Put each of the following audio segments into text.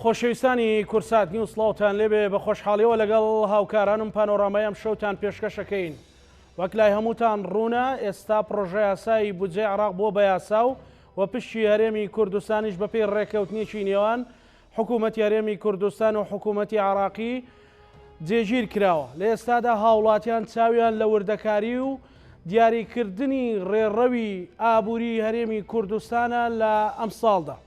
خۆشەویستانی کوردسات نیوز سڵاوتان لێبێ بە خۆشحاڵیەوە لەگەڵ هاوکارانم پانۆرامای ئەم شەوتان پێشکەشەکەین وەک لای هەمووتان ڕوونە ئێستا پڕۆژە یاسای بودجەی عێراق بووە بە یاسا و و پشکی هەرێمی کوردستانیش بەپێی ڕێککەوتنێکی نێوان حکوومەتی هەرێمی کوردستان و حکوومەتی عێراقی جێگیر کراوە. لە ئێستادا هاوڵاتیان چاویان لە وردەکاری و دیاریکردنی ڕێڕەوی ئابووری هەرێمی کوردستانە لە ئەمساڵدا.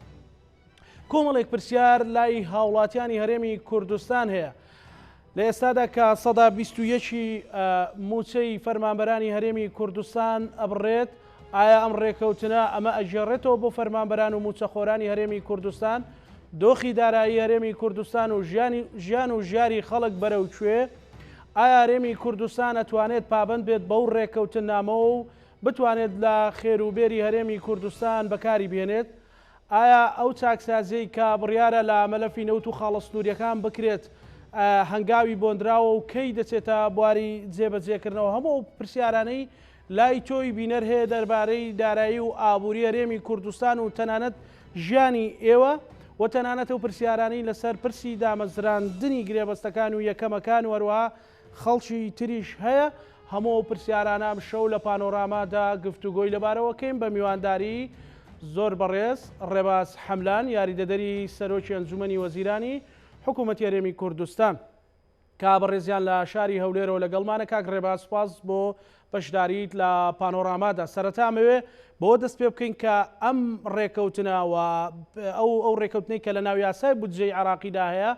کۆمەڵێک پرسیار لای هاوڵاتیانی هەرێمی کوردستان هەیە. لە ئێستادا کە 21% مووچەی فەرمانبەرانی هەرێمی کوردستان ئەبڕێت، ئایا ئەم ڕێکەوتنە ئەمە ئەگێڕێتەوە بۆ فەرمانبەران و مووچەخۆرانی هەرێمی کوردستان؟ دۆخی دارایی هەرێمی کوردستان و ژیانی ژیان و ژیاری خەڵک بەرەو کوێ؟ ئایا هەرێمی کوردستان ئەتوانێت پابەند بێت بەو ڕێکەوتننامەوە و بتوانێت لە خێر و بێری هەرێمی کوردستان بەکاری بهێنێت؟ ئایا ئەو چاکسازیەی کە بڕیارە لە مەلەفی نەوت و خاڵە سنووریەکان بکرێت هەنگاوی بۆندراوە و کەی دەچێتە بواری جێبەجێکردنەوە؟ هەموو ئەو پرسیارانەی لای تۆی بینەر هەیە دەربارەی دارایی و ئابووری هەرێمی کوردستان و تەنانەت ژیانی ئێوە و تەنانەت ئەو پرسیارانەی لەسەر پرسی دامەزراندنی گرێبەستەکان و یەکەمەکان و هەروەها خەڵکی تریش هەیە، هەموو ئەو پرسیارانە ئەمشەو لە پانۆرامادا گفتوگۆی لەبارەوە کەین بە میوانداری زۆر بەڕێز ڕێباز حەملان یاریدەدەری سەرۆکی ئەنجومەنی وەزیرانی حکوومەتی هەرێمی کوردستان. کە بەڕێزیان لە شاری هەولێرەوە لەگەڵمانە. کاک ڕێباز سوپاس بۆ بەشداریت لە پانۆرامادا. سەرەتا ئەمەوێ بەوە دەست پێ بکەین کە ئەم ڕێکەوتنە و ئەو ئەو ڕێکەوتنەی کە لە ناو یاسای بودجەی عێراقیدا هەیە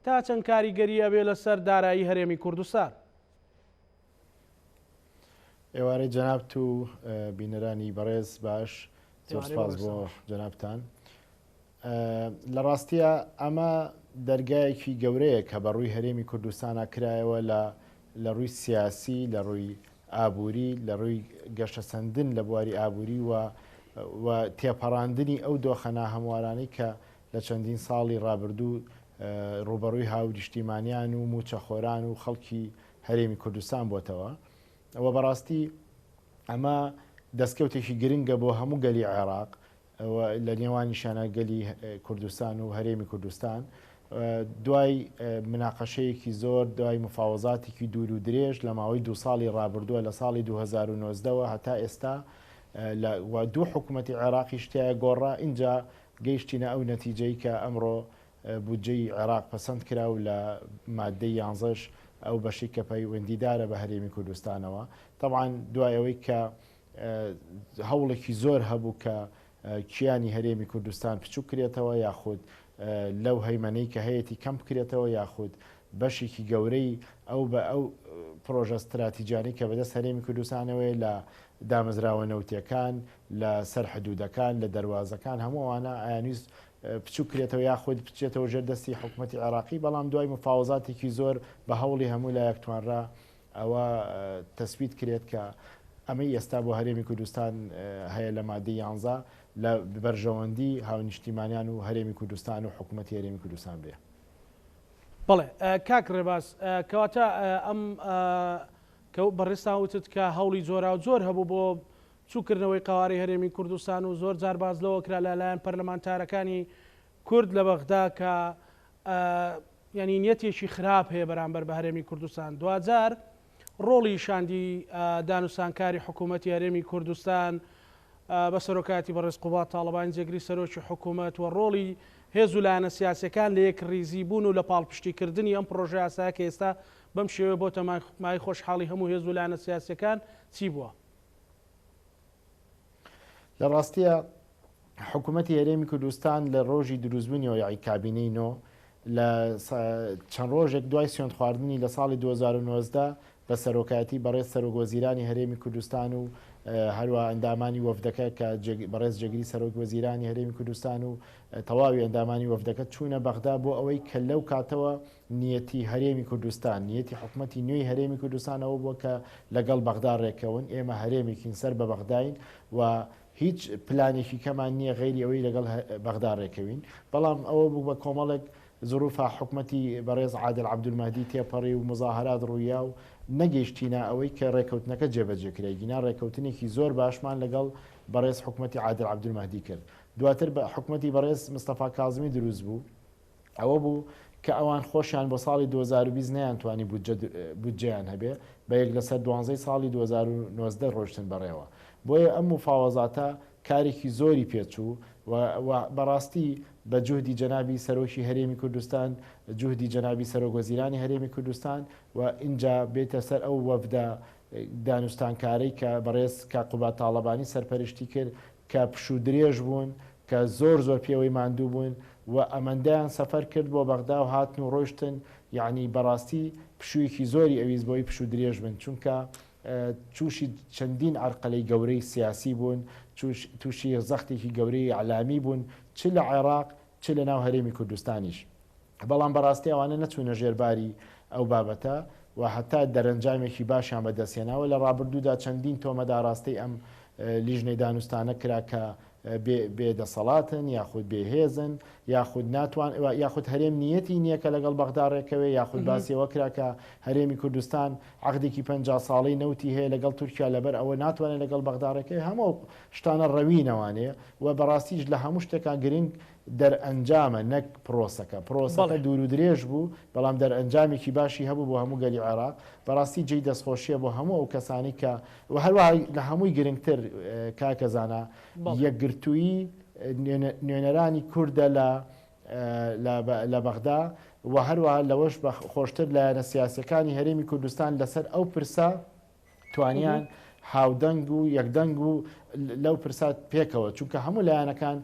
تا چەند کاریگەری ئەبێ لەسەر دارایی هەرێمی کوردستان؟ ئێوارەی جەنابت و بینەرانی بەڕێز باش زۆر سپاس بۆ جەنابتان. لە ڕاستیا ئەمە دەرگایەکی گەورەیە کە بە ڕووی هەرێمی کوردستانا کرایەوە لە لە ڕووی سیاسی، لە ڕووی ئابووری، لە ڕووی گەشەسەندن لە بواری ئابووری و و تێپەڕاندنی ئەو دۆخە ناهەموارانەی کە لە چەندین ساڵی ڕابردوو ڕووبەڕووی هاونیشتیمانیان و مووچەخۆران و خەڵکی هەرێمی کوردستان بۆتەوە و بەڕاستی ئەمە دەستکەوتێکی گرنگە بۆ هەموو گەلی عێراق و لە نێوانیشیانا گەلی کوردستان و هەرێمی کوردستان دوای مناقەشەیەکی زۆر دوای مفاوەزاتێکی دوور و درێژ لە ماوەی دوو ساڵی ڕابردووە لە ساڵی 2019ەوە هەتا ئێستا لە دوو حکوومەتی عێراقیش تایە گۆڕا ئینجا گەیشتینە ئەو نەتیجەی کە ئەمڕۆ بودجەی عێراق پەسەند کرا و لە ماددەی یانزەش ئەو بەشەی کە پەیوەندیدارە بە هەرێمی کوردستانەوە تەبعەن دوای ئەوەی کە هەوڵێکی زۆر هەبوو کە کیانی هەرێمی کوردستان بچوک کرێتەوە یاخود لەو هەیمەنەی کە هەیەتی کەم بکرێتەوە یاخود بەشێکی گەورەی ئەو بە ئەو پرۆژە ستراتیجانەی کە بەدەست هەرێمی کوردستانەوەیە لە دامەزراوە نەوتیەکان لە سەر حدودەکان لە دەروازەکان هەموو ئەوانە ئەیانویست بچوک کرێتەوە یاخود بچێتەوە ژێر دەستی حکومەتی عێراقی بەڵام دوای مفاوەزاتێکی زۆر بە هەوڵی هەموو لایەک توانرا ئەوە تەسبیت کرێت کە ئەمەی ئێستا بۆ هەرێمی کوردستان هەیە لە مادەی یانزە لە بەرژەوەندی هاونیشتیمانیان و هەرێمی کوردستان و حکومەتی هەرێمی کوردستان بێ. بەڵێ کاک ڕێباز کەواتە ئەم کە بەڕێزتان وتت کە هەوڵی جۆراوجۆر هەبوو بۆ بچووکردنەوەی قەوارەی هەرێمی کوردستان و زۆر جار باس لەوە کرا لە لایەن پەرلەمانتارەکانی کورد لە بەغدا کە یانی نیەتێکی خراپ هەیە بەرامبەر بە هەرێمی کوردستان دواجار ڕۆڵی شاندی دانوسانکاری حکوومەتی هەرێمی کوردستان بە سەرۆکایەتی بەڕێز قوباد تاڵەبانی جێگری سەرۆکی حکوومەت و ڕۆڵی هێز و لایەنە سیاسیەکان لە یەکڕیزی بوون و لە پاڵپشتیکردنی ئەم پڕۆژە یاسایە کە ئێستا بەم شێوەیە بۆتە مایەی خۆشحاڵی هەموو هێز و لایەنە سیاسیەکان چی بووە؟ لە ڕاستیە حکوومەتی هەرێمی کوردستان لە ڕۆژی دروستبوونیەوە یاعی کابینەی نۆ لە چەند ڕۆژێک دوای سوێند خواردنی لە ساڵی 2019 بە سەرۆکایەتی بەڕێز سەرۆک وەزیرانی هەرێمی کوردستان و هەروە ئەندامانی وەفدەکە کە بەڕێز جێگری سەرۆک وەزیرانی هەرێمی کوردستان و تەواوی ئەندامانی وەفدەکە چوونە بەغدا بۆ ئەوەی کە لەو کاتەوە نیەتی هەرێمی کوردستان، نیەتی حکومەتی نوێی هەرێمی کوردستان ئەوە بووە کە لەگەڵ بەغدا رێککەون، ئێمە هەرێمێکین سەر بە بەغداین و هیچ پلانێکی کەمان نییە غەیری ئەوەی لەگەڵ بەغدا رێکەوین، بەڵام ئەوە بوو بە کۆمەڵێک زروفا حکومەتی بەڕێز عادل عەبدولمەهدی تێپەڕی و موزاهەرات روویا و نەگەیشتینە ئەوەی کە رێکەوتنەکە جێبەجێ کرێ، گینا رێکەوتنێکی زۆر باشمان لەگەڵ بەڕێز حکومەتی عادل عەبدولمەهدی کرد. دواتر حکومەتی بەڕێز مستەفا کازمی دروست بوو. ئەوە بوو کە ئەوان خۆشیان بۆ ساڵی 2020 نەیانتوانی بودجەیان هەبێ، بە یەک لەسەر دوانزەی ساڵی 2019 ڕۆیشتن بەڕێوە. بۆیە ئەم موفاوەزاتە کارێکی زۆری پێچوو و و بەڕاستی بە جوهدی جەنابی سەرۆکی هەرێمی کوردستان، جوهدی جەنابی سەرۆک وەزیرانی هەرێمی کوردستان و ئینجا بێتە سەر ئەو وەفدە دانوستانکارەی کە بەڕێز کاک قوباد تاڵەبانی سەرپەرشتی کرد کە پشوو درێژ بوون، کە زۆر زۆر پێوەی ماندوو بوون و ئەمەندەیان سەفەر کرد بۆ بەغدا و هاتن و ڕۆیشتن، یەعنی بەڕاستی پشوویەکی زۆری ئەویست بۆی پشوو درێژ بن، چونکە تووشی چەندین عەرقەلەی گەورەی سیاسی بوون، تووشی زەختێکی گەورەی ئیعلامی بوون چ لە عێراق چ لە ناو هەرێمی کوردستانیش. بەڵام بەڕاستی ئەوانە نەچوونە ژێر باری ئەو بابەتە و هەتا دەرەنجامێکی باشیان بەدەستهێناوە، لە ڕابردوودا چەندین تۆمەت ئاراستەی ئەم لیژنەی دانوستانە کرا کە بێ دەسەڵاتن یاخود بێ هێزن یاخود ناتوان یاخود هەرێم نیەتی نییە کە لەگەڵ بەغدا ڕێکەوێ یاخود باسی ئەوە کرا کە هەرێمی کوردستان عەقدێکی 50 ساڵەی نەوتی هەیە لەگەڵ تورکیا لەبەر ئەوە ناتوانێت لەگەڵ بەغدا ڕێکەوێ. هەموو ئەو شتانە ڕەوینەوانێ و بەڕاستیش لە هەموو شتێکان گرنگ دەرئەنجامە نەک پرۆسەکە. پرۆسەکە دوور و درێژ بوو، بەڵام دەرئەنجامێکی باشی هەبوو بۆ هەموو گەلی عێراق. بەڕاستی جێی دەستخۆشییە بۆ هەموو ئەو کەسانەی کە و هەروەها لە هەمووی گرنگتر کاکە زانا یەکگرتوویی نوێنەرانی کوردە لە لە بەغدا و هەروەها لەوەش خۆشتر لایەنە سیاسییەکانی هەرێمی کوردستان لەسەر ئەو پرسە توانیان هاودەنگ و یەکدەنگ و لەو پرسە پێکەوە، چونکە هەموو لایەنەکان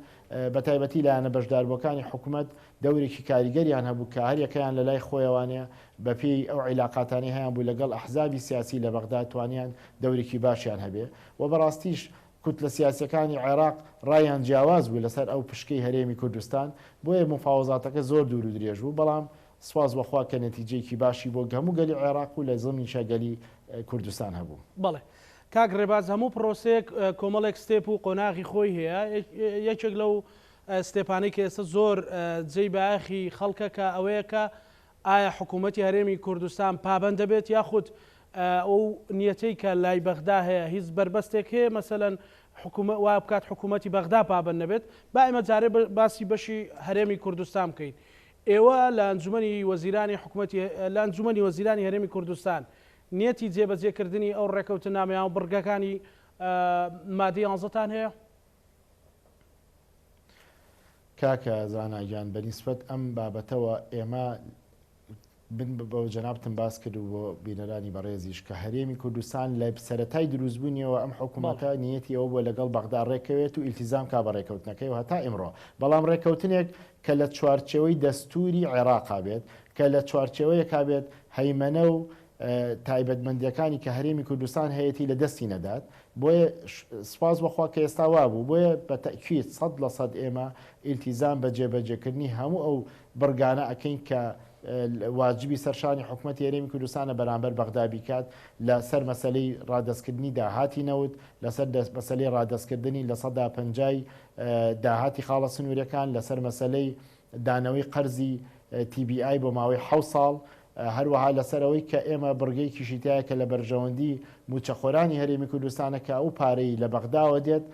بەتایبەتی لایەنە بەشداربووەکانی حکومەت دەورێکی کاریگەریان هەبوو کە هەریەکەیان لەلای خۆیەوانێ بەپێی ئەو عیلاقاتانەی هەیانبوو لەگەڵ ئەحزابی سیاسی لە بەغدا توانیان دەورێکی باشیان هەبێ و بەڕاستیش کوتلە سیاسیەکانی عێراق ڕایان جیاواز بوو لەسەر ئەو پشکەی هەرێمی کوردستان بۆیە موفاوەزاتەکە زۆر دوور و درێژ بوو بەڵام سوپاس بۆ خوا کە نەتیجەیەکی باشی بۆ هەموو گەلی عێراق و لە زمنیشا گەلی کوردستان هەبوو. بەڵێ کاک ڕێباز هەموو پڕۆسەیەک کۆمەڵێک step و قۆناغی خۆی هەیە، یەکێک لەو step انەی کە ئێستا زۆر جێی بایەخی خەڵکە کە ئەوەیە کە ئایا حکوومەتی هەرێمی کوردستان پابەند دەبێت یاخود ئەو نیەتەی کە لای بەغدا هەیە هیچ بەربەستێک هەیە مەسەلەن حکوومەت وا بکات حکوومەتی بەغدا پابەند نەبێت؟ با ئێمە جارێ باسی بەشی هەرێمی کوردستان بکەین. ئێوە لە ئەنجومەنی وەزیرانی حکومەتی لە ئەنجومەنی وەزیرانی هەرێمی کوردستان نیەتی جێبەجێ کردنی ئەو ڕێکەوتنامەیان و بڕگەکانی مادەی یانزەتان هەیە؟ کاکە زانا گیان بە نیسبەت ئەم بابەتەوە ئێمە من بۆ جەنابتم باس کرد و بۆ بینەرانی بەڕێزیش کە هەرێمی کوردستان لە سەرەتای دروستبوونیەوە ئەم حکوومەتە نیەتی ئەوە بووە لەگەڵ بەغدا ڕێککەوێت و ئیلتیزام کا بە ڕێککەوتنەکەی و هەتا ئیمڕۆ بەڵام ڕێککەوتنێک کە لە چوارچێوەی دەستووری عێراقا بێت کە لە چوارچێوەیەکا بێت هەیمەنە و تایبەتمەندیەکانی کە هەرێمی کوردستان هەیەتی لە دەستی نەدات بۆیە سوپاس بۆ خوا کە ئێستا وابوو بۆیە بە تەئکید 100% ئێمە ئیلتیزام بە جێبەجێکردنی هەموو ئەو بڕگانە ئەکەین کە واجبی سەر شانی حکومەتی هەرێمی کوردستانە بەرامبەر بەغدا بیکات لە سەر مەسەلەی ڕادەستکردنی داهاتی نەوت، لەسەر مەسەلەی ڕادەستکردنی 50% داهاتی خاڵە سنووریەکان، لەسەر مەسەلەی دانەوەی قەرزی TBI بۆ ماوەی حەوت ساڵ، هەروەها لەسەر ئەوەی کە ئێمە بڕگەیەکیشی تیایە کە لە بەرژەوەندی مووچەخۆرانی هەرێمی کوردستانە کە ئەو پارەی لە بەغداوە دێت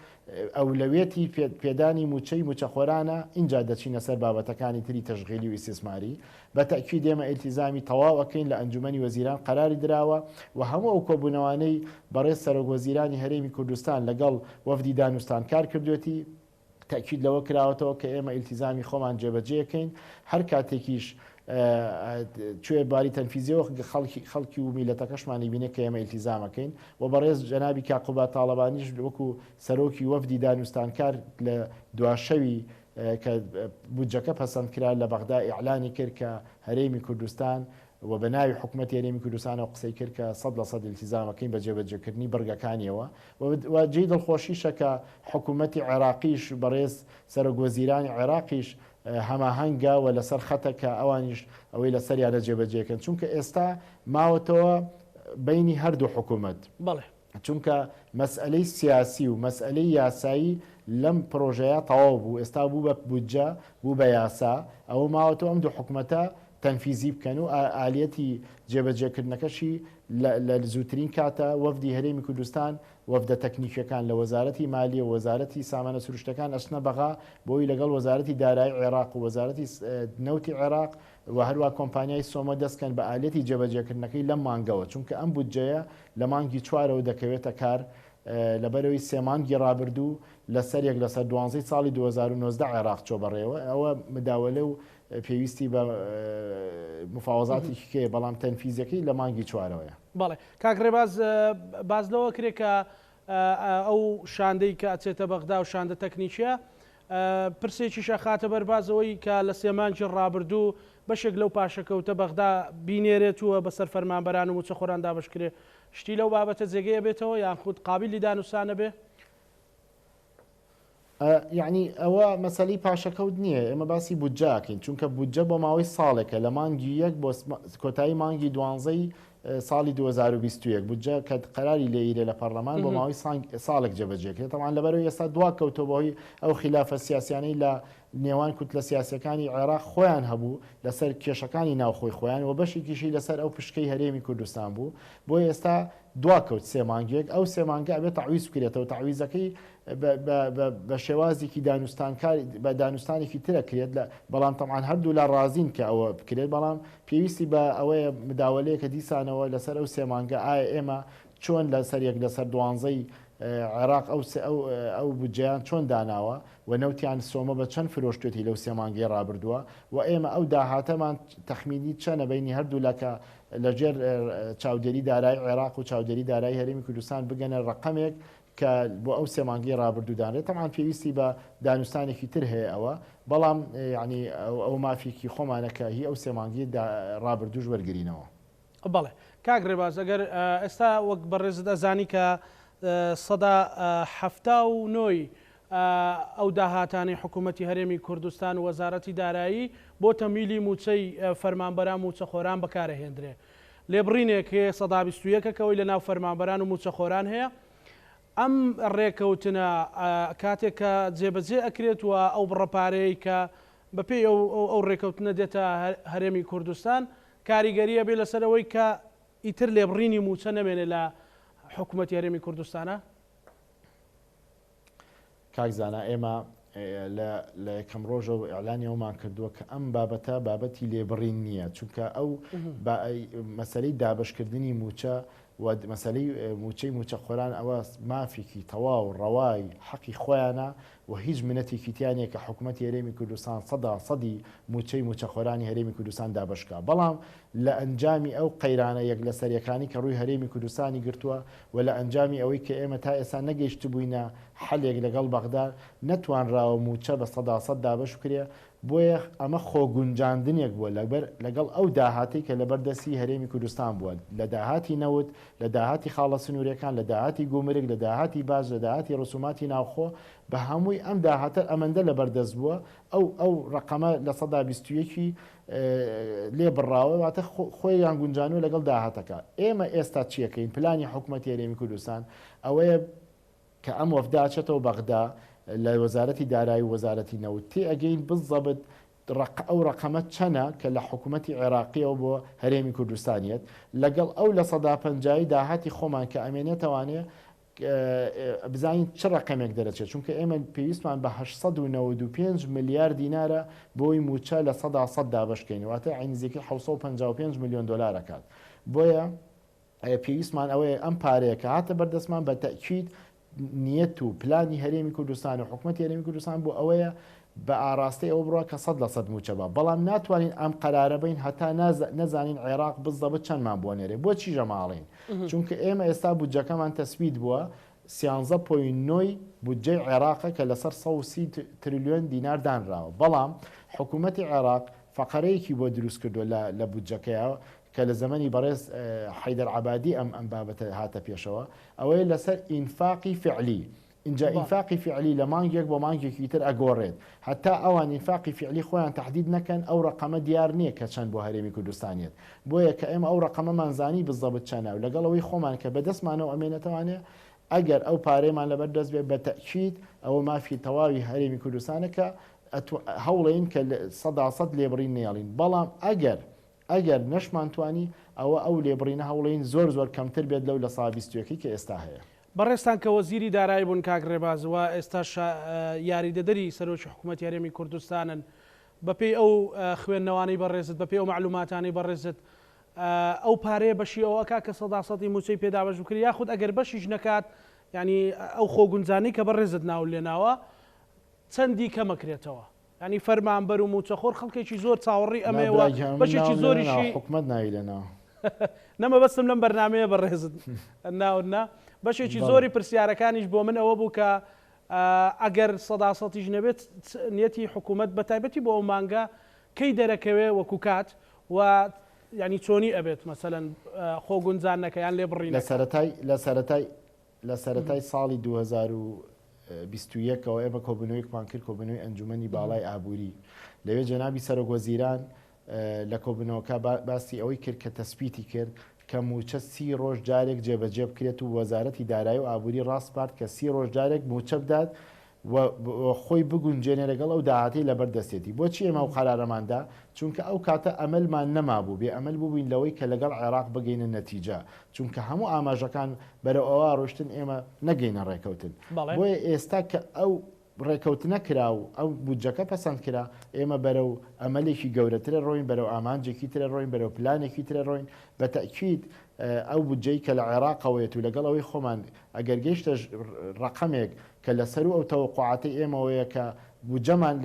ئەولەویەتی پێدانی مووچەی مووچەخۆرانە، ئینجا دەچینە سەر بابەتەکانی تری تەشغیلی و ئیستیسماری. بە تەئکید ئێمە ئیلتیزامی تەواو ئەکەین لە ئەنجومەنی وەزیران قەراری دراوە و هەموو ئەو کۆبوونەوانەی بەڕێز سەرۆک وەزیرانی هەرێمی کوردستان لەگەڵ وەفدی دانوستانکار کردوێتی، تەئکید لەوە کراوەتەوە کە ئێمە ئیلتیزامی خۆمان جێبەجێ ئەکەین، هەر کاتێکیش چووە باری تەنفیزیەوە خەڵکی خەڵکی و میلەتەکەشمان ئەیبینێ کە ئێمە ئیلتیزام ئەکەین و بەڕێز جەنابی کاک قوباد تاڵەبانیش وەکو سەرۆکی وەفدی دانوستانکار لە دواشەوی کە بودجەکە پەسەند کرا لە بەغدا ئیعلانی کرد کە هەرێمی کوردستان و بە ناوی حکومەتی هەرێمی کوردستانەوە قسەی کرد کە 100% ئیلتیزام ئەکەین بە جێبەجێکردنی بڕگەکانیەوە و جێی دڵخۆشیشە کە حکومەتی عێراقیش بەڕێز سەرۆک وەزیرانی عێراقیش هەماهەنگە و لەسەر خەتە کە ئەوانیش ئەوەی لەسەریانە جێبەجێکەن چونکە ئێستا ماوەتەوە بەینی هەردوو حکومەت. بەڵێ. چونکە مەسئەلەی سیاسی و مەسئەلەی یاسایی لەم پرۆژەیە تەواو بوو، ئێستا بوو بە بودجە، بوو بە یاسا، ئەوە ماوەتەوە ئەم دوو حکومەتە. تەنفیزی بکەن و ئالیەتی جێبەجێکردنەکەشی لە زووترین کاتە وەفدی هەرێمی کوردستان وەفدە تەکنیکیەکان لە وەزارەتی مالیە و وەزارەتی سامانە سروشتەکان ئەچنە بەغا بۆی لەگەڵ وەزارەتی دارایی عێراق و وەزارەتی نەوتی عێراق و هەروا کۆمپانیای سۆمۆ دەستکەن بە ئالیەتی جێبەجێکردنەکەی لەم مانگەوە چونکە ئەم بودجەیە لە مانگی چوارەوە دەکەوێتە کار لەبەرئەوەی سێ مانگی ڕابردوو لەسەر یەک لەسەر دوانزەی ساڵی 2019 عێراق چۆ بەڕێوە ئەوە مداوەلە و پێویستی بە مفاوەزاتێکی کەیە بەڵام تەنفیزەکەی لە مانگی چوارەوەیە. بەڵێ کاک ڕێباز باس لەوە کرێ کە ئەو شاندەی کە ئەچێتە بەغدا و شاندە تەکنیکیە پرسێکیش ئەخاتە بەر باس ئەوەی کە لە سێ مانگی ڕابردوو بەشێک لەو پاشەکەوتە بەغدا بینێرێت و بەسەر فەرمانبەران و مووچەخۆران دابەش کرێ شتی لەو بابەتە جێگەی ئەبێتەوە یان خود قابیلی دانوسانە بێ؟ یەعنی ئەوە مەسەلەی پاشەکەوت نییە، ئێمە باسی بودجە ئەکەین، چونکە بودجە بۆ ماوەی ساڵێکە لە مانگی یەک بۆ کۆتایی مانگی دوانزەی ساڵی 2021 بودجە کە قەراری لێ ئیرێ لە پەرلەمان بۆ ماوەی ساڵێک جێبەجێ کرێت. تەبعەن لەبەرئەوەی ئێستا دوا کەوتەوە بەهۆی ئەو خیلافە سیاسیانەی لە نێوان کوتلە سیاسیەکانی عێراق خۆیان هەبوو لەسەر کێشەکانی ناوخۆی خۆیان و بەشێکیشی لەسەر ئەو پشکەی هەرێمی کوردستان بوو بۆیە ئێستا دواکەوت سێ مانگێک ئەو سێ مانگە ئەبێت تەعویز بکرێتەوە تەعویزەکەی بە شێوازێکی دانوستانکار بە دانوستانێکی ترە کرێت لە بەڵام تەمان هەردوولا ڕازین کە ئەوە بکرێت بەڵام پێویستی بە ئەوەیە مداوەلەیەکە دیسانەوە لەسەر ئەو سێ مانگە ئایا ئێمە چۆن لەسەر یەک لەسەر دوانزەی عێراق ئەو ئەو بودجەیان چۆن داناوە و نەوتیان سۆمە بە چەند فرۆشتوێتی لەو سێ مانگەی ڕابردووە و ئێمە ئەو داهاتەمان تەخمینی چەنە بەینی هەردوولا کە لەژێر چاودێری دارایی عێراق و چاودێری دارایی هەرێمی کوردستان بگەنە ڕەقەمێک کە بۆ ئەو سێ مانگەی ڕابردوو دانرێت تەبعەن پێویستی بە دانوستانێکی تر هەیە ئەوە بەڵام یعنی ئەو مافێکی خۆمانە کە هی ئەو سێ مانگەی ڕابردووش وەرگرینەوە. بەڵێ کاک ڕێباز ئەگەر ئێستا وەک بەڕێزت ئەزانی کە 79% ی ئەو داهاتانەی حکوومەتی هەرێمی کوردستان و وەزارەتی دارایی بۆ تەمویلی مووچەی فەرمانبەران مووچەخۆران بەکارەهێندرێ. لێبڕینێک هەیە 21% ە کە ئەوەی لەناو فەرمانبەران و مووچەخۆران هەیە. ئەم ڕێکەوتنە کاتێک کە جێبەجێ ئەکرێت و ئەو بڕە پارەیەی کە بەپێی ئەو ڕێکەوتنە دێتە هەرێمی کوردستان کاریگەری ئەبێ لەسەر ئەوەی کە ئیتر لێبڕینی مووچە نەمێنێ لە حکوومەتی هەرێمی کوردستانە؟ کاک زانا ئێمە لە یەکەم ڕۆژەوە ئیعلانی ئەومان کردووە کە ئەم بابەتە بابەتی لێبڕین نییە چونکە ئەو مەسەلەی دابەشکردنی مووچە و مەسەلەی مووچەی مووچەخۆران ئەوە مافێکی تەواو ڕەوای حەقی خۆیانە و هیچ منەتێکی تیا نییە کە حکوومەتی هەرێمی کوردستان سەدا سەدی مووچەی مووچەخۆرانی هەرێمی کوردستان دابەش کا بەڵام لە ئەنجامی ئەو قەیرانە یەک لەسەر یەکانی کە ڕووی هەرێمی کوردستانی گرتووە و لە ئەنجامی ئەوەی کە ئێمە تا ئێستا نەگەیشتبووینە حەلێک لەگەڵ بەغدا نەتوانراوە مووچە بە سەدا سەد دابەش بکرێ بۆیە ئەمە خۆگونجاندنێک بووە لەبەر لەگەڵ ئەو داهاتەی کە لەبەر دەستی هەرێمی کوردستان بووە لە داهاتی نەوت لە داهاتی خاڵە سنوورێکان لە داهاتی گومرگ لە داهاتی باج لە داهاتی ڕسوماتی ناوخۆ بە هەمووی ئەم داهاتە ئەمەندە لەبەر دەست بووە ئەو ئەو ڕەقەمە 21% ی لێ بڕاوە واتە خۆیان گونجانوە لەگەڵ داهاتەکە ئێمە ئێستا چیەکەین پلانی حکومەتی هەرێمی کوردستان ئەوەیە کە ئەم وەفدە ئەچێتەوە بەغدا لە وەزارەتی دارایی و وەزارەتی نەوت تێئەگەین بزەبت ڕەق ئەو ڕەقەمە چەنە کە لە حکومەتی عێراقیەوە بۆ هەرێمی کوردستان یەت لەگەڵ ئەو 50% ی داهاتی خۆمان کە ئەمێنێتەوانێ بزانین چ ڕەقەمێک دەرەچێت چونکە ئێمە پێویستمان بە 895 ملیار دینارە بۆی مووچە 100% دابەش کەین واتە نزیکەی 755 ملیۆن دۆلار ئەکات بۆیە پێویستمان ئەوەیە ئەم پارەیە کە هاتە بەردەستمان بە تەئکید نیەت و پلانی هەرێمی کوردستان و حکومەتی هەرێمی کوردستان بۆ ئەوەیە بە ئاراستەی ئەوە بڕوا کە 100% مووچە بە بەڵام ناتوانین ئەم قەرارە بین هەتا نەزانین عێراق بزەبت چەندمان بۆ نێرێ بۆچی ژەماڵین چونکە ئێمە ئێستا بودجەکەمان تەسبیت بووە سیانزە point نۆی بودجەی عێراقە کە لەسەر 130 تریلیۆن دینار دانراوە بەڵام حکوومەتی عێراق فەقەرەیەکی بۆ دروست کردووە لە بودجەکەیە کە لە زەمەنی بەڕێز حەیدەر عەبادی ئەم ئەم بابەتە هاتە پێشەوە ئەوەیە لەسەر ئینفاقی فعلی ئینجا ئینفاقی فعلی لە مانگێک بۆ مانگێکی تر ئەگۆڕێت هەتا ئەوان ئینفاقی فعلی خۆیان تەحدید نەکەن ئەو ڕەقەمە دیار نییە کە چەند بۆ هەرێمی کوردستان یەت بۆیە کە ئێمە ئەو ڕەقەمەمان زانی بزەبت چەنە و لەگەڵ ئەوەی خۆمان کە بەدەستمانەوە ئەمێنێتەوانێ ئەگەر ئەو پارەیەمان لەبەر دەست بێ بە تەئکید ئەوە مافی تەواوی هەرێمی کوردستانە کە هەوڵێین کە 100% لێبڕین نێڵین بەڵام ئەگەر. ئەگەر نەشمانتوانی ئەوە ئەو لێبڕینە هەوڵێین زۆر زۆر کەمتر بێت لەو 21% ەکەی کە ئێستا هەیە. بەڕێزتان کە وەزیری دارایی بوون کاک ڕێباز و ئێستاش یاریدەدەری سەرۆکی حکوومەتی هەرێمی کوردستانن، بەپێی ئەو خوێندنەوانەی بەڕێزت، بەپێی ئەو مەعلوماتانەی بەڕێزت ئەو پارەیە بەشی ئەوە ئەکا کە سەدا سەدی مووچەی پێ دابەش بکرێ یاخود ئەگەر بەشیش نەکات یانی ئەو خۆگونجانەی کە بەڕێزت ناوت لێناوە چەندی کەمەکرێتەوە؟ یانی فەرمانبەر و مووچەخۆر خەڵکێکی زۆر چاوەڕێی نا ئەمەیە و برا گیان من بەشێکی ناوم لێ نەناوە زۆریشی حکومەت ناوی لێ ناوە. نە مەبەستم لەم بەرنامەیە بەڕێزت ناوت نا بەشێکی بەڵێ. زۆری پرسیارەکانیش بۆ من ئەوە بوو کە ئەگەر سەدا سەتیش نەبێت نیەتی حکوومەت بە تایبەتی بۆ ئەو مانگە کەی دەرەکەوێ وەکو کات و یانی چۆنی ئەبێت مەسەلەن خۆ گونجاندنەکە یان لە لێبڕینەکە؟ سەرەتای لە سەرەتای لە سەرەتای ساڵی 2021 ەوە ئێمە کۆبوونەوەیەکمان کرد، کۆبوونەوەی ئەنجوومەنی باڵای ئابووری. لەوێ جەنابی سەرۆکوەزیران لە کۆبوونەوەکە باسی ئەوەی کرد کە تەسبیتی کرد کە مووچە سی ڕۆژ جارێک جێبەجێ بکرێت و وەزارەتی دارایی و ئابووری ڕاسپارد کە سی ڕۆژ جارێک مووچە بدات و خۆی بگونجێنێ لەگەڵ ئەو داهاتەی لەبەر دەستێتی. بۆچی ئێمە ئەو قەرارەمان دا؟ چونکە ئەو کاتە ئەمەلمان نەمابوو، بێ ئەمەل بووبووین لەوەی کە لەگەڵ عێراق بگەینە نەتیجە، چونکە هەموو ئاماژەکان بەرەو ئەوە ڕۆیشتن ئێمە نەگەینە ڕێکەوتن. بۆیە ئێستا کە ئەو ڕێکەوتنە کرا و ئەو بودجەکە پەسەند کرا، ئێمە بەرەو ئەمەلێکی گەورەترە ڕۆین، بەرەو ئامانجێکی ترە ڕۆین، بەرەو پلانێکی ترە ڕۆین. بە تەئکید ئەو بودجەی کە لە عێراقەوەیەت و لەگەڵ ئەوەی خۆمان ئەگەر گەیشتە ڕەقەمێک کە لە سەروو ئەو تەوەقوعاتەی ئێمەوەیە کە بودجەمان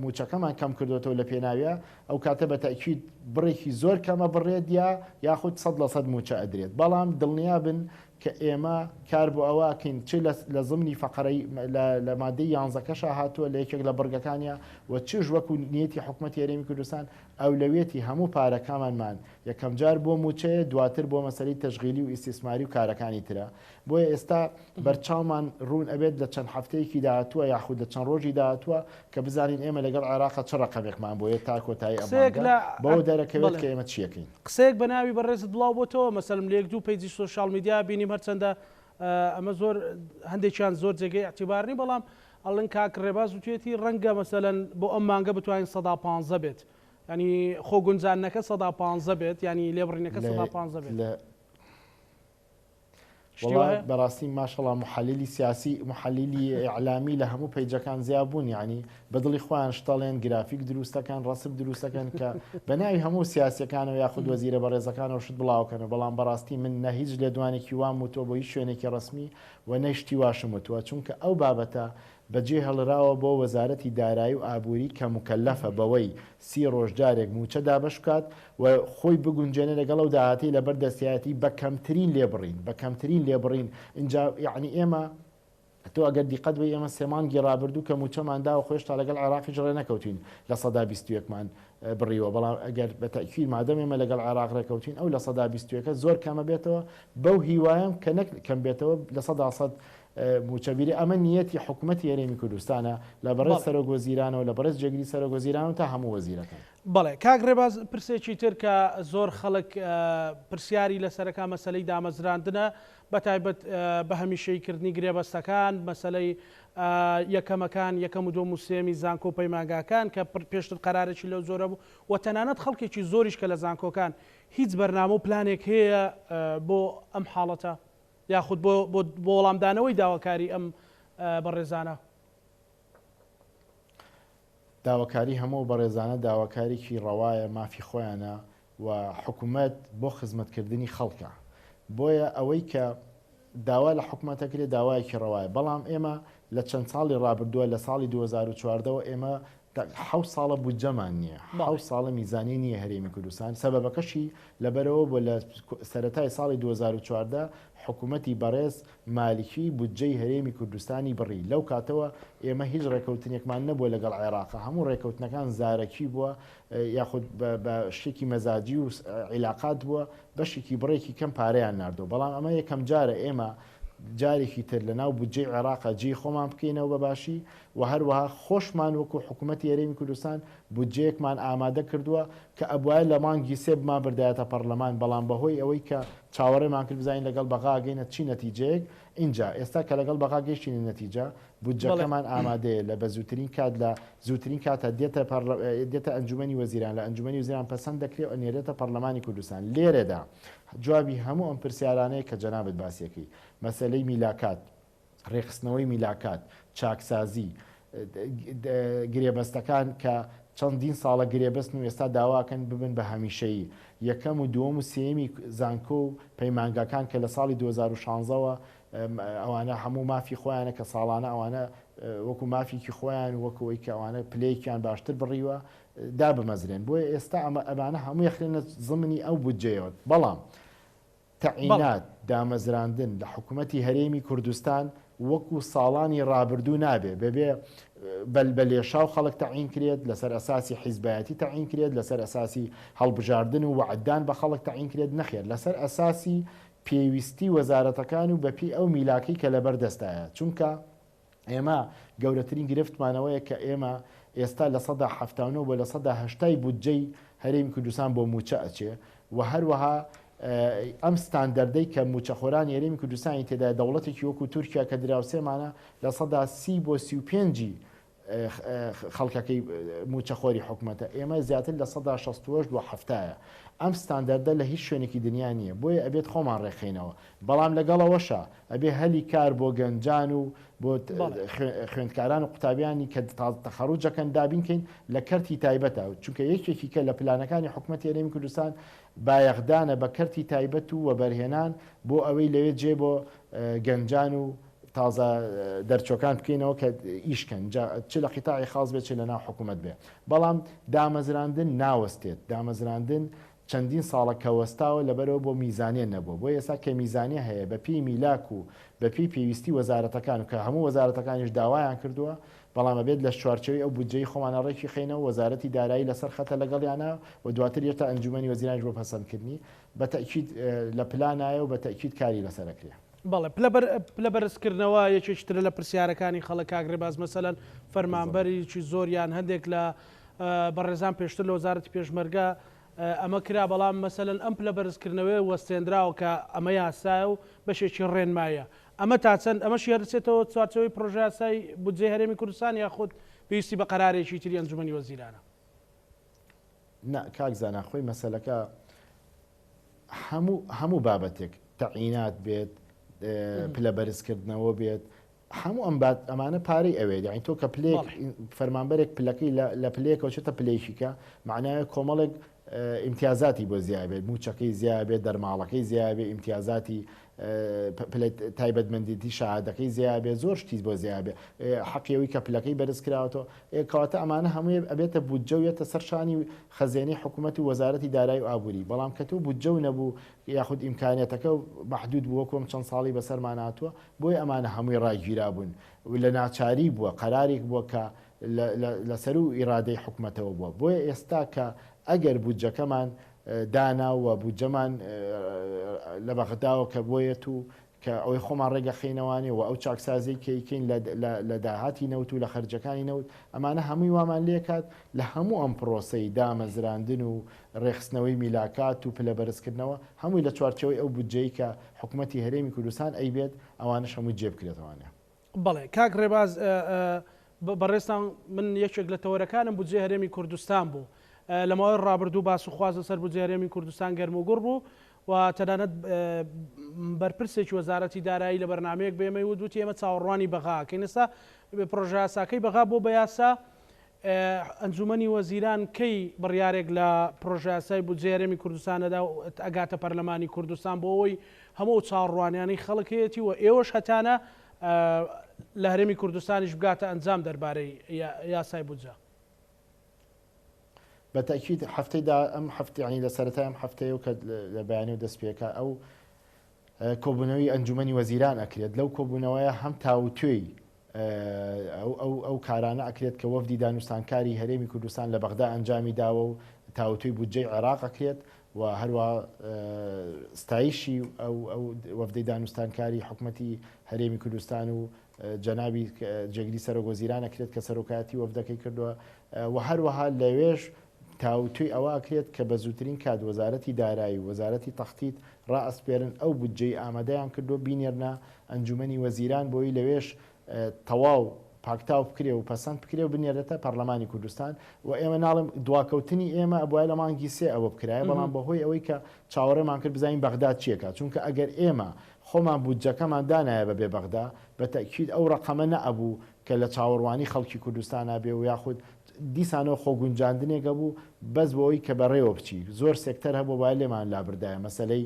مووچەکەمان کەم کردۆتەوە لە پێناویا، ئەو کاتە بە تەئکید بڕێکی زۆر کەمە بڕێت یا یاخود 100% مووچە ئەدرێت. بەڵام دڵنیا بن کە ئێمە کار بۆ ئەوە ئەکەین چ لە زمنی فەقەرەی لە مادەی یانزەکەشا هاتووە لە یەکێک لە بڕگەکانیا و چش وەکو نیەتی حکومەتی هەرێمی کوردستان ئەولەویەتی هەموو پارەکامانمان یەکەمجار بۆ مووچەیە دواتر بۆ مەسەلەی تەشغیلی و ئیستیسماری و کارەکانی ترە بۆیە ئێستا بەرچاومان ڕوون ئەبێت لە چەند هەفتەیەکی داهاتووە یاخود لە چەند ڕۆژی داهاتووە کە بزانین ئێمە لەگەڵ عێراقا چ ڕەقەمێکمان بۆیە تا کۆتایی ئەم قسەیەک مانگە لە بەوە دەرەکەوێت بەڵێ کە ئێمە چیەکەین. قسەیەک بە ناوی بەڕێزت بڵاو بۆتەوە مەسەلم لە یەک دوو page ی social media بینیم هەرچەندە ئەمە زۆر هەندێکیان زۆر جێگەی ئیعتیبار نین بەڵام ئەڵێن کاک ڕێباز وتوێتی ڕەنگە مەسەلەن بۆ ئەم مانگە بتوانین 15% بێت ینی خۆ گونجاندنەکە 15% بێت ینی لێبڕینەکە 15% بێت. لە وەڵا بەڕاستی ماشەڵا محەلیلی سیاسی محەلیلی ئیعلامی لە هەموو page ەکان زیا بوون یعنی بە دڵی خۆیان شتەڵێن گرافیک دروستەکەن ڕسم دروستەکەن کە بە ناوی هەموو سیاسەکانەوە یاخود وەزیرە بەڕێزەکانەوە شت بڵاوکەنەوە بەڵام بەڕاستی من نە هیچ لێدوانێکی وام وتووە بۆ هیچ شوێنێکی ڕسمی و نە شتی واشم وتووە چونکە ئەو بابەتە بەجێهێڵراوە بۆ وەزارەتی دارایی و ئابووری کە موکەلەفە بەوەی سی ڕۆژ جارێک مووچە دابەش بکات و خۆی بگونجێنێ لەگەڵ ئەو داهاتەی لەبەر دەستیایەتی بە کەمترین لێبڕین بە کەمترین لێبڕین ئینجا یەعنی ئێمە تۆ ئەگەر دیقەت بەی ئێمە سێ مانگی ڕابردوو کە مووچەمان داوە خۆ هێشتا لەگەڵ عێراقیش ڕێنەکەوتوین 21% مان بڕیوە بەڵام ئەگەر بە تەئکید مادەم ئێمە لەگەڵ عێراق ڕێکەوتین ئەو 21% ە زۆر کەمە بێتەوە بەو هیوایەم کە نەک کەم بێتەوە 100% مووچە بیرێ ئەمە نیەتی حکومەتی هەرێمی کوردستانە لە بەڕێز سەرۆک وەزیرانەوە لە بەڕێز جێگری سەرۆک وەزیرانەوە تا هەموو وەزیرەکان. بەڵێ کاک ڕێباز پرسێکی تر کە زۆر خەڵک پرسیاری لەسەرەکا مەسەلەی دامەزراندنە بە تایبەت بە هەمیشەیی کردنی گرێبەستەکان مەسەلەی یەکەمەکان یەکەم و دووەم و سێیەمی زانکۆ و پەیمانگاکان کە پێشتر قەرارێکی لەو جۆرە بوو و تەنانەت خەڵکێکی زۆریش کە لە زانکۆکان هیچ بەرنامە و پلانێک هەیە بۆ ئەم حاڵەتە؟ یاخود بۆ بۆ بۆ وەڵامدانەوەی داواکاری ئەم بەڕێزانە؟ داواکاری هەموو ئەو بەڕێزانە داواکاریی ڕەوایە، مافی خۆیانە و حکومەت بۆ خزمەتکردنی خەڵکە. بۆیە ئەوەی کە داوا لە حکومەت ئەکرێ داوایەکی ڕەوایە. بەڵام ئێمە لە چەند ساڵی ڕابردووە لە ساڵی 2014 وە ئێمە حەوت ساڵە بودجەمان نییە، حەوت ساڵە میزانیە نییە هەرێمی کوردستان، سەبەبەکەشی لەبەرئەوە بووە لە سەرەتای ساڵی 2014 حکومەتی بەڕێز مالکی بودجەی هەرێمی کوردستانی بڕی، لەو کاتەوە ئێمە هیچ ڕێکەوتنێکمان نەبووە لەگەڵ عێراق، هەموو ڕێکەوتنەکان زارەکی بووە یاخود بە شتێکی مەزاجی و عیلاقات بووە، بەشێکی بڕێکی کەم پارەیان ناردووە، بەڵام ئەمە یەکەمجارە ئێمە جارێکی تر لەناو بودجەی عێراقا جێی خۆمان بکەینەوە بە باشی. و هەروەها خۆشمان وەکو حکومەتی هەرێمی کوردستان بودجەیەکمان ئامادە کردووە کە ئەبوایە لە مانگی سێ بمانبردایەتە پەڕلەمان بەڵام بەهۆی ئەوەی کە چاوەڕێمان کرد بزانین لەگەڵ بەغا ئەگەینە چی نەتیجەیەک ئینجا ئێستا کە لەگەڵ بەغا گەیشتینە نەتیجە بودجەکەمان ئامادەیە لە بە زووترین کات لە زووترین کاتا دێتە دێتە ئەنجومەنی وەزیران لە ئەنجومەنی وەزیران پەسەند دەکرێ و ئەنێرێتە پەڕلەمانی کوردستان لێرەدا جوابی هەموو ئەم پرسیارانەیە کە جەنابت باسیەکەی مەسەلەی میلاکات ڕێکخستنەوەی میلاکات، چاکسازی، گرێبەستەکان کە چەندین ساڵە گرێبەستن و ئێستا داواکەن ببن بە هەمیشەیی، یەکەم و دووەم و سێیەمی زانکۆ و پەیمانگاکان کە لە ساڵی 2016 وە ئەوانە هەموو مافی خۆیانە کە ساڵانە ئەوانە وەکو مافێکی خۆیان و وەکو ئەوەی کە ئەوانە پلەیەکیان باشتر بڕیوە دابمەزرێن. بۆیە ئێستا ئەمە ئەمانە هەمووی ئەخرێنە زمنی ئەو بودجەیەوە. بەڵام تەعینات، دامەزراندن، لە حکومەتی هەرێمی کوردستان وەکو ساڵانی ڕابردوو نابێ بەبێ بەل بە لێشاو خەڵک تەعین کرێت، لەسەر ئەساسی حیزبایەتی تەعین کرێت، لەسەر ئەساسی هەڵبژاردن و وەعددان بە خەڵک تەعین کرێت، نەخێر لەسەر ئەساسی پێویستی وەزارەتەکان و بەپێی ئەو میلاکەی کە لەبەر دەستایە، چونکە ئێمە گەورەترین گرفتمان ئەوەیە کە ئێمە ئێستا 79% بۆ 80% ی بودجەی هەرێمی کوردستان بۆ مووچە ئەچێ و هەروەها ئەم ستاندەردەی کە مووچەخۆرانی هەرێمی کوردستانی تێدایە دەوڵەتێکی وەکو تورکیا کە دراوسێمانە 30% بۆ 35 ی خەڵکەکەی مووچەخۆری حکومەتە، ئێمە زیاتر 68% بۆ 70%یە. ئەم ستاندەردە لە هیچ شوێنێکی دنیا نییە، بۆیە ئەبێت خۆمان ڕێکخەینەوە. بەڵام لەگەڵ ئەوەشا ئەبێ هەلی کار بۆ گەنجان و بۆ خوێندکاران و قوتابیانی کە تازە تەخەروج ئەکەن دابین کەین لە کەرتی تایبەتە، چونکە یەکێکی کە لە پلانەکانی حکومەتی هەرێمی کوردستان بایەخدانە بە کەرتی تایبەت و وەبەرهێنان بۆ ئەوەی لەوێ جێ بۆ گەنجان و تازە دەرچوەکان بکەینەوە کە ئیش کەن جا چ لە قیتاعی خاص بێت چ لە ناو حکوومەت بێ بەڵام دامەزراندن ناوەستێت دامەزراندن چەندین ساڵە کە وەستاوە لەبەرەوە بۆ میزانیە نەبووە بۆ ئێستا کە میزانیە هەیە بە پێی میلاک و بە پێی پێویستی وەزارەتەکان و کە هەموو وەزارەتەکانیش داوایان کردووە بەڵام ئەبێت لە چوارچێوەی ئەو بودجەی خۆمانە ڕێکی خەینەوە وەزارەتی دارایی لەسەر خەتە لەگەڵیانە و دواتر یەتە ئەنجومەنی وەزیرانیش بۆ پەسەندکردنی بە تەئکید لە پلانایە و بە تەئکید کاری لەسەر ئەکرێ. بەڵێ پلە بەر پلە بەرزکردنەوە یەکێکی ترە لە پرسیارەکانی خەڵک کاک ڕێباز مەسەلەن فەرمانبەریی زۆر یان هەندێک لە بەڕێزان پێشتر لە وەزارەتی پێشمەرگە ئەمە کرا بەڵام مەسەلەن ئەم پلە بەرزکردنەوەیە وەستێنراوە کە ئەمە یاسایە و بەشێکی ڕێنمایە ئەمە تا چەند ئەمەشی هەرچێتەوە چوارچێوەی پڕۆژەیاسای بودجەی هەرێمی کوردستان یاخود پێویستی بە قەرارێکی تری ئەنجومەنی وەزیرانە؟ نا کاک زانا خۆی مەسەلەکە هەموو هەموو بابەتێک تەعینات بێت پلە بەرزکردنەوە بێت هەموو ئەم بات ئەمانە پارەی ئەوێت یعنی تۆ کە پلێک فەرمانبەرێک پلەکەی لە پلەیەکەوە چێتە پلەیەکیکە معناوێ کۆمەڵێک ئیمتیازاتی بۆ زیاد بێت موچەکەی زیاد بێت دەرماڵەکەی زیاد بێت ئیمتیازاتی پلە تایبەتمەندێتی شەهادەکەی زیا بێ زۆر شتی بۆ زیا بێ حەقی ئەوەی کە پلەکەی بەرز کراوەتەوە کەواتە ئەمانە هەمووی ئەبێتە بودجە و یەتە سەر شانی خەزێنەی حکوومەت و وەزارەتی دارایی و ئابووری بەڵام کە تۆ بودجە و نەبوو یاخود ئیمکانیەتەکە مەحدود بوو وەکو ئەم چەند ساڵی بەسەرمان هاتووە بۆیە ئەمانە هەمووی ڕاگیرابوون و لە ناچاری بووە قەرارێک بووە کە لە سەروو ئیرادەی حکومەتەوە بووە بۆیە ئێستا کە ئەگەر بودجەکەمان دانا و بودجەمان لە بەغداوە کە بۆیەت و کە ئەوەی خۆمان ڕێگەخەینەوانێ و ئەو چاکسازیەی کە ئەیکەین لە داهاتی نەوت و لە خەرجەکانی نەوت ئەمانە هەمووی وامان لێکات لە هەموو ئەم پرۆسەی دامەزراندن و ڕێکخستنەوەی میلاکات و پلە بەرزکردنەوە هەمووی لە چوارچێوەی ئەو بودجەی کە حکومەتی هەرێمی کوردستان ئەیبێت ئەوانەش هەمووی جێ بکرێتەوانێ. بەڵێ کاک ڕێباز بەڕێزتان من یەکێک لە تەوەرەکانم بودجەی هەرێمی کوردستان بوو لە ماوەی ڕابردوو باس و خواست لەسەر بودجەی هەرێمی کوردستان گەرم و گوڕ بوو و تەنانەت بەرپرسێکی وەزارەتی دارایی لە بەرنامەیەک بە ئێمەی وت وتی ئێمە چاوەڕوانی بەغا ئەکەین ئێستا پڕۆژەیاساکەی بەغا بۆ بە یاسا ئەنجومەنی وەزیران کەی بڕیارێک لە پڕۆژەیاسای بودجەی هەرێمی کوردستان ئەدا و ئەگاتە پەرلەمانی کوردستان بۆ ئەوەی هەموو ئەو چاوەڕوانیانەی خەڵک هەیەتی و ئێوەش هەتانە لە هەرێمی کوردستانیش بگاتە ئەنجام دەربارەی یاسای بودجە؟ بە تەئکید هەفتەی دا ئەم هەفتە یانی لە سەرەتای ئەم هەفتەیە و کە لە بەیانیەوە دەست پێکا ئەو کۆبوونەوەی ئەنجومەنی وەزیران ئەکرێت لەو کۆبوونەوەیە هەم تاوتوێی ئەو کارانە ئەکرێت کە وەفدی دانوستانکاری هەرێمی کوردستان لە بەغدا ئەنجامی داوە و تاوتوێی بودجەی عێراق ئەکرێت و هەروە ستایشی ئەو وەفدەی دانوستانکاری حکومەتی هەرێمی کوردستان و جەنابی جێگری سەرۆک وەزیران ئەکرێت کە سەرۆکایەتی وەفدەکەی کردووە و هەروەها لەوێش تاوتوێی ئەوە ئەکرێت کە بە زووترین کات وەزارەتی دارایی و وەزارەتی تەختیت ڕائەسپێرن ئەو بودجەی ئامادەیان کردووە بینێرنە ئەنجومەنی وەزیران بۆی لەوێش تەواو پاکتاو بکرێ و پەسەند بکرێ و بنێرێتە پەرلەمانی کوردستان و ئێمە ناڵێم دواکەوتنی ئێمە ئەبوایە لە مانگی سێ ئەوە بکرایە بەڵام بەهۆی ئەوەی کە چاوەڕێمان کرد بزانین بەغدا چیەکا چونکە ئەگەر ئێمە خۆمان بودجەکەمان دانایە بەبێ بەغدا بە تەئکید ئەو ڕەقەمە نەئەبوو کە لە چاوەڕوانی خەڵکی کوردستانا بێ و یاخود دیسانەوە خۆگونجاندنێک ئەبوو بەس بۆ ئەوەی کە بەڕێوە بچی زۆر سێکتەر هەبوو ئەبوایە لێمان لابردایە مەسەلەی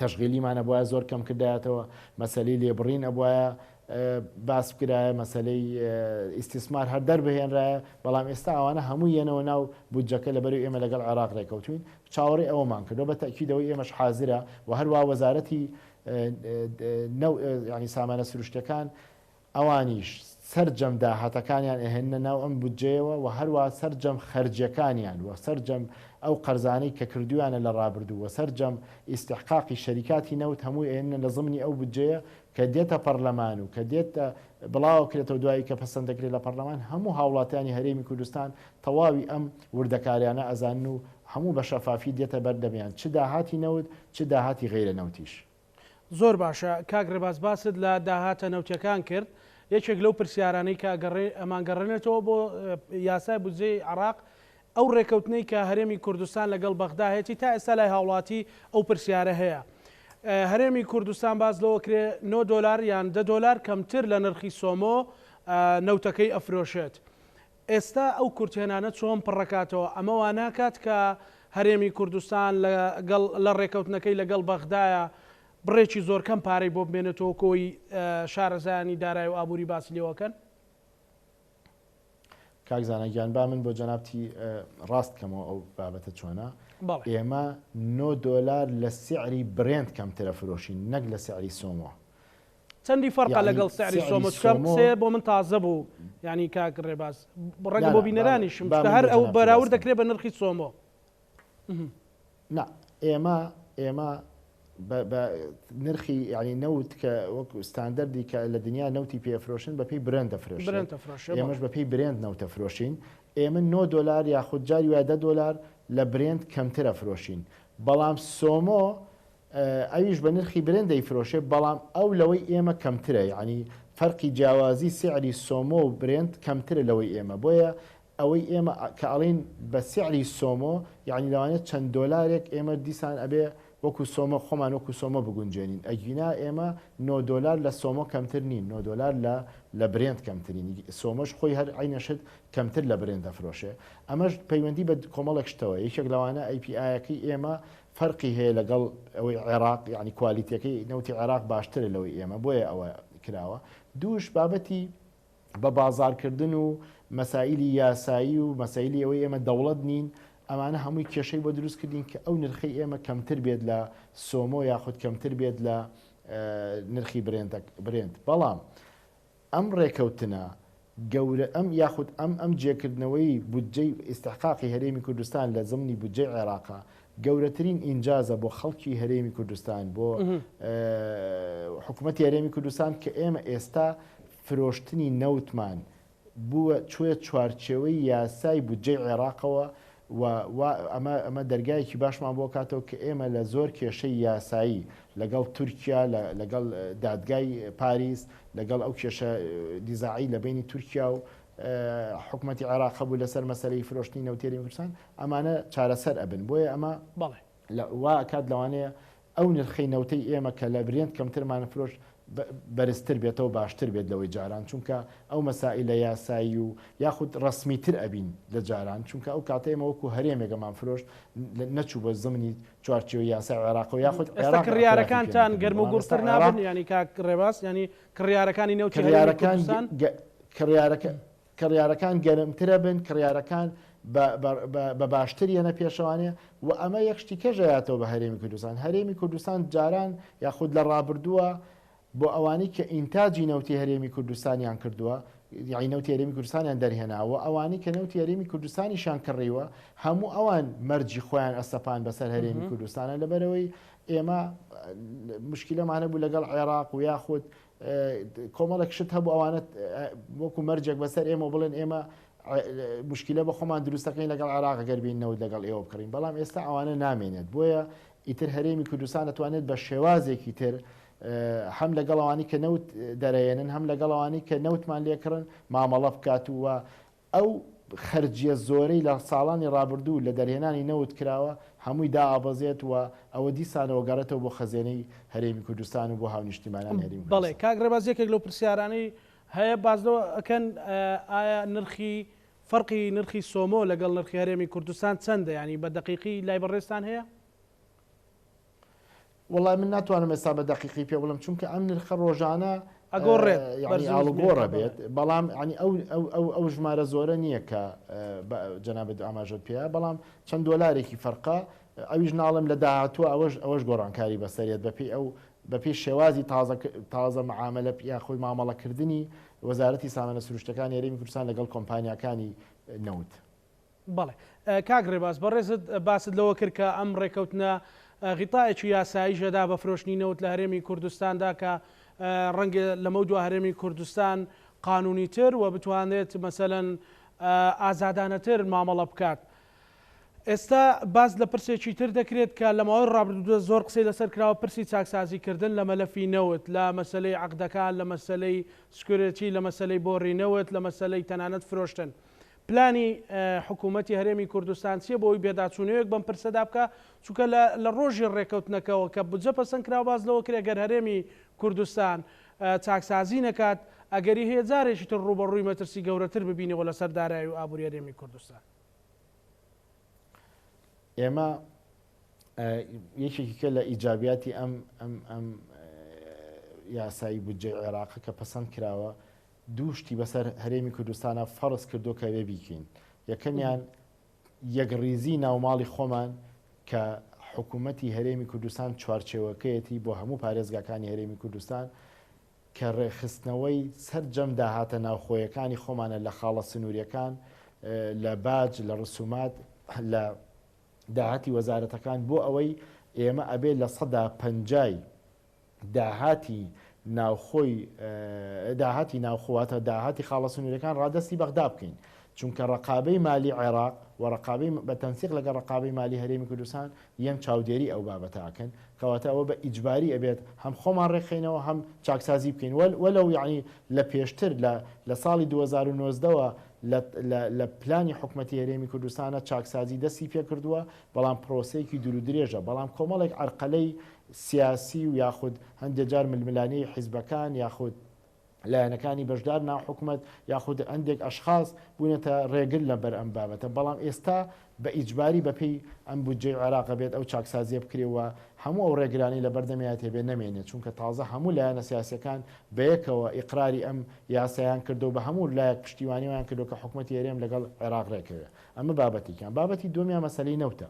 تەشغیلیمان ئەبوایە زۆر کەم کردایەتەوە، مەسەلەی لێبڕین ئەبوایە باس بکرایە، مەسەلەی ئیستیسمار هەر دەربهێنرایە، بەڵام ئێستا ئەوانە هەموو یەنەوە ناو بودجەکە لەبەرەی ئێمە لەگەڵ عێراق رێکەوتوین، چاوەڕێی ئەوەمان کردوە، بە تەئکیدەوەی ئێمەش حازرە و هەروا وەزارەتی یانی سامانە سروشتیەکان ئەوانیش سەرجەم داهاتەکانیان ئەهێننە ناو ئەم بودجەیەوە و هەروا سەرجەم خەرجیەکانیان و سەرجەم ئەو قەرزانەی کە کردویانە لە ڕابردوو و سەرجەم ئیستحقاقی شەریکاتی نەوت هەمووی ئەیەننە لە زمنی ئەو بودجەیە کە دێتە پەڕلەمان و کە دێتە بڵاوەکرێتەوە دوایی کە پەسەند دەکرێت لە پەڕلەمان هەموو هاوڵاتیانی هەرێمی کوردستان تەواوی ئەم وردەکاریانە ئەزانن و هەموو بە شەفافی دێتە بەر دەمیان چ داهاتی نەوت چ داهاتی غەیرە نەوتیش. زۆر باشە کاک ڕێباز باست لە داهاتە نەوتیەکان کرد یەکێک لەو پرسیارانەی کە ئەمانگەڕێنێتەوە بۆ یاسای بودجەی عێراق ئەو ڕێکەوتنەی کە هەرێمی کوردستان لەگەڵ بەغدا هەیەی تا ئێستا لای هاوڵاتی ئەو پرسیارە هەیە هەرێمی کوردستان باز لەوە کرێ 9 دۆلار یان 10 دۆلار کەمتر لە نرخی سۆمۆ نەوتەکەی ئەفرۆشێت ئێستا ئەو کورتهێنانە چۆن پڕەکاتەوە؟ ئەمە واناکات کە هەرێمی کوردستان لەگەڵ لە ڕێکەوتنەکەی لەگەڵ بەغدایە بڕێکی زۆر کەم پارەی بۆ بمێنێتەوە کۆی شارەزایانی دارای و ئابووری باسی لێوەکەن؟ کاک زانا گیان با من بۆ جەنابتی ڕاست کەمەوە ئەو بابەتە چۆنە ئێمە 9 دۆلار لە سعری برێنت کەمترە فرۆشین نەک لە سعری سۆمۆ چەندی فەرقە لەگەڵ سعری سۆمۆ چونکە ئەم قسەیە بۆ من تازە بوو یانی کاک ڕێباز ڕەنگە بۆ بینەرانیشم چونکە هەر ئەو بەراورد دەکرێت بە نرخی سۆمۆ. نا ئێمە ئێمە بە نرخی یعنی نەوت کە وەک ستاندەردی کە لە دنیا نەوتی پێفرۆشن بە پێی برێنت دەفرۆشن ئێمەش بە پێی برێنت نەوتە فرۆشین ئێمە 9 دلار یاخود جاری وایە 10 دلار لە برێنت کەمترە فرۆشین بەڵام سۆمۆ ئەویش بە نرخی برێنت دەیفرۆشێ بەڵام ئەو لەوەی ئێمە کەمترە یەعنی فەرقی جیاوازی سعری سۆمۆ و برێنت کەمترە لەوەی ئێمە بۆیە ئەوەی ئێمە کە ئەڵێین بە سعری سۆمۆ یەعنی لەوانەیە چەند دۆلارێک ئێمە دیسان ئەبێ وەکو سۆمۆ خۆمان وەکو سۆمۆ بگونجێنین ئەگینا ئێمە نۆ دۆلار لە سۆمۆ کەمتر نین نۆ دۆلار لە لە برێنت کەمترین سۆمۆش خۆی هەر عەینە شت کەمتر لە برێنت دەفرۆشێ ئەمەش پەیوەندی بە کۆمەڵێک شتەوە یەکێک لەوانە API ەکەی ئێمە فەرقی هەیە لەگەڵ ئەوەی عێراق یانی کوالیتیەکەی نەوتی عێراق باشترە لەوەی ئێمە بۆیە ئەوە کراوە دووش بابەتی بە بازارکردن و مەسائلی یاسایی و مەسائلی ئەوەی ئێمە دەوڵەت نین ئەمانە هەمووی کێشەی بۆ دروست کردین کە ئەو نرخەی ئێمە کەمتر بێت لە سۆمۆ یاخود کەمتر بێت لە نرخی برێنت بەڵام ئەم ڕێکەوتنە گەورە ئەم یاخود ئەم ئەم جێکردنەوەی بودجەی ئیستحقاقی هەرێمی کوردستان لە زمنی بودجەی عێراقا گەورەترین ئینجازە بۆ خەڵکی هەرێمی کوردستان بۆ حکومەتی هەرێمی کوردستان کە ئێمە ئێستا فرۆشتنی نەوتمان بووە چووە چوارچێوەی یاسای بودجەی عێراقەوە و وا ئەمە ئەمە دەرگایەکی باشمان بۆ کاتەوە کە ئێمە لە زۆر کێشەی یاسایی لەگەڵ تورکیا لەگەڵ دادگای پاریس لەگەڵ ئەو کێشە نیزاعی لە بینی تورکیا و حکومەتی عێراق هەبوو لەسەر مەسەلەی فرۆشتنی نەوتی هەرێمی کوردستان ئەمانە چارەسەر ئەبن بۆیە ئەمە بەڵێ. وا ئەکات لەوانەیە ئەو نرخەی نەوتەی ئێمە کە لە برێنت کەمترمان فرۆشت بەرزتر بێتەوە باشتر بێت لەوەی جاران چونکە ئەو مەسائیلە یاسایی و یاخود ڕەسمی تر ئەبین لە جاران چونکە ئەو کاتە ئێمە وەکو هەرێمێک ئەمان فرۆشت نەچوو بە زمنی چوارچێوەی یاسای عێراقەوە یاخود ئێستا عێراق ئیعترافی پێ کڕیارەکانتان نەکردبوو گەرم و بەڵام ئێستا گوڕتر عێراق نابن یانی کاک ڕێباز یانی کڕیارەکانی نەوتی هەرێمی کڕیارەکان کوردستان؟ کڕیارەکە کڕیارەکان گەرمترەبن، کڕیارەکان بە باشتر یەنە پێشەوانێ و ئەمە یەک شتی کەش ئەیاتەوە بە هەرێمی کوردستان. هەرێمی کوردستان جاران یاخود لە ڕابردووە بۆ ئەوانەی کە ئینتاجی نەوتی هەرێمی کوردستانیان کردووە، یانی نەوتی هەرێمی کوردستانیان دەرهێناوە و ئەوانەی کە نەوتی هەرێمی کوردستانیشیان کڕیوە، هەموو ئەوان مەرجی خۆیان ئەسەپان بەسەر هەرێمی کوردستانە لەبەرئەوەی ئێمە مشکیلەمان هەبوو لەگەڵ عێراق و یاخود کۆمەڵێک شت هەبوو ئەوانە وەکو مەرجێک بەسەر ئێمە بڵێن ئێمە مشکلە بە خۆمان دروستەکەین لەگەڵ عێراق گەر بین نەوت لەگەڵ ئێوە بکڕین بەڵام ئێستا ئەوانە نامێنێت بۆیە ئیتر هەرێمی کوردستان دەتوانێت بە شێوازێکی تر هەم لەگەڵ ئەوانی کە نەوت دەرەێنن هەم لەگەڵ ئەوانی کە نەوتمان لێکڕن مامەڵە بکات و ئەو خەرجیە زۆرەی لە ساڵانی ڕابردوو لە دەرهێنانی نەوت کراوە هەمووی دائەبەزێت و ئەوە دیسانەوە گەڕێتەوە بۆ خەزێنەی هەرێمی کوردستان و بۆ هاونیشتیمانانی هەرێمی بەڵێ کوردستان. کاک ڕێباز یەکێک لەو پرسیارانەی هەیە باس لەوە ئەکەن ئایا نرخی فەرقی نرخی سۆمۆ لەگەڵ نرخی هەرێمی کوردستان چەندە یانی بە دەقیقی لای بەڕێزتان هەیە؟ وەڵای من ناتوانم ئێستا بە دەقیقی پێ بڵێم چونکە ئەم نرخە ڕۆژانە ئەگۆڕێت یعنی ئاڵوگۆڕە بێت بەڵام ینی ئەو ئەو ئەو ژمارە زۆرە نییە کە جەنابەت ئاماژەت پێە بەڵام چەند دۆلارێکی فەرقە ئەویش ناڵم لە داهاتووە ئەوەش ئەوەش گۆڕانکاری بەسەرێت بەپێی ئەو بەپێی شێوازی تازە تازە معاملە یاخۆی مامەڵەکردنی وەزارەتی سامانە سروشتەکانی هەرێمی کوردستان لەگەڵ کۆمپانیاکانی نەوت. بەڵێ کاک ڕێباز بەڕێزت باست لەوە کرد کە ئەم ڕێکەوتنە غیتایەکی یاساییش ئەدا بە فرۆشتنی نەوت لە هەرێمی کوردستاندا کە ڕەنگە لەمەودوا هەرێمی کوردستان قانونیتر و بتوانێت مەسەلەن ئازادانەتر مامەڵە بکات. ئێستا باس لە پرسێکی تر دەکرێت کە لە ماوەی ڕابردوودا زۆر قسەی لەسەر کراوە پرسی چاکسازی کردن لە مەلەفی نەوت لە مەسەلەی عەقدەکان لە مەسەلەی security لە مەسەلەی بۆڕی نەوت لە مەسەلەی تەنانەت فرۆشتن پلانی حکوومەتی هەرێمی کوردستان چییە بۆ ئەوەی پێداچوونەوەیەک بەم پرسەدا بکا؟ چونکە لە لە ڕۆژی ڕێککەوتنەکەوە کە بودجە پەسەند کرا باس لەوە کرا گەر هەرێمی کوردستان چاکسازی نەکات ئەگەری هەیە جارێکی تر ڕووبەڕووی مەترسی گەورەتر ببینەوە لەسەر دارایی و ئابووری هەرێمی کوردستان. ئێمە یەکێکی کە لە ئیجابیاتی ئەم ئەم ئەم یاسایی بودجەی عێراقە کە پەسەند کراوە دوو شتی بەسەر هەرێمی کوردستانا فەرز کردووە کە ئەبێ بیکەین، یەکەمیان یەکڕیزی ناوماڵی خۆمان کە حکوومەتی هەرێمی کوردستان چوارچێوەکەیەتی بۆ هەموو پارێزگاکانی هەرێمی کوردستان کە ڕێکخستنەوەی سەرجەم داهاتە ناوخۆیەکانی خۆمانە لە خاڵە سنووریەکان لە باج لە ڕسومات لە داهاتی وەزارەتەکان بۆ ئەوەی ئێمە ئەبێ 50%ی داهاتی ناوخۆی داهاتی ناوخۆ واتە داهاتی خاڵە سنوورەکان ڕادەستی بەغدا بکەین چونکە ڕقابەی مالی عێراق و ڕقابەی بە تەنسیق لەگەڵ ڕقابەی مالی هەرێمی کوردستان یەن چاودێری ئەو بابەتە ئەکەن کەواتە ئەوە بە ئیجباری ئەبێت هەم خۆمان ڕێکخەینەوە هەم چاکسازی بکەین وەلەو یعنی لە پێشتر لە لە ساڵی 2019ەوە لە لە پلانی حکومەتی هەرێمی کوردستانە چاکسازی دەستی پێکردووە بەڵام پرۆسەیەکی دوور و درێژە بەڵام کۆمەڵێک عەرقەلەی سیاسی و یاخود هەندێ جار ململانێی حیزبەکان یاخود لایەنەکانی بەشدار ناو حکومەت یاخود هەندێک ئەشخاص بوونەتە ڕێگر لە بەر ئەم بابەتە بەڵام ئێستا بە ئیجباری بەپێی ئەم بودجەی عێراق بێت ئەو چاکسازیە بکرێ و هەموو ئەو ڕێگرانی لە بەردەمیان تێبێ نەمێنێت چونکە تازە هەموو لایەنە سیاسەکان بەیەکەوە ئیقراری ئەم یاسایان کردو بە هەموو لایەک پشتیوانیوان کردو کە حکومەتی هەرێم لەگەڵ عێراق ڕێکەوێ ئەمە بابەتێکیان بابەتی دووەمیان مەسەلەی نەوتە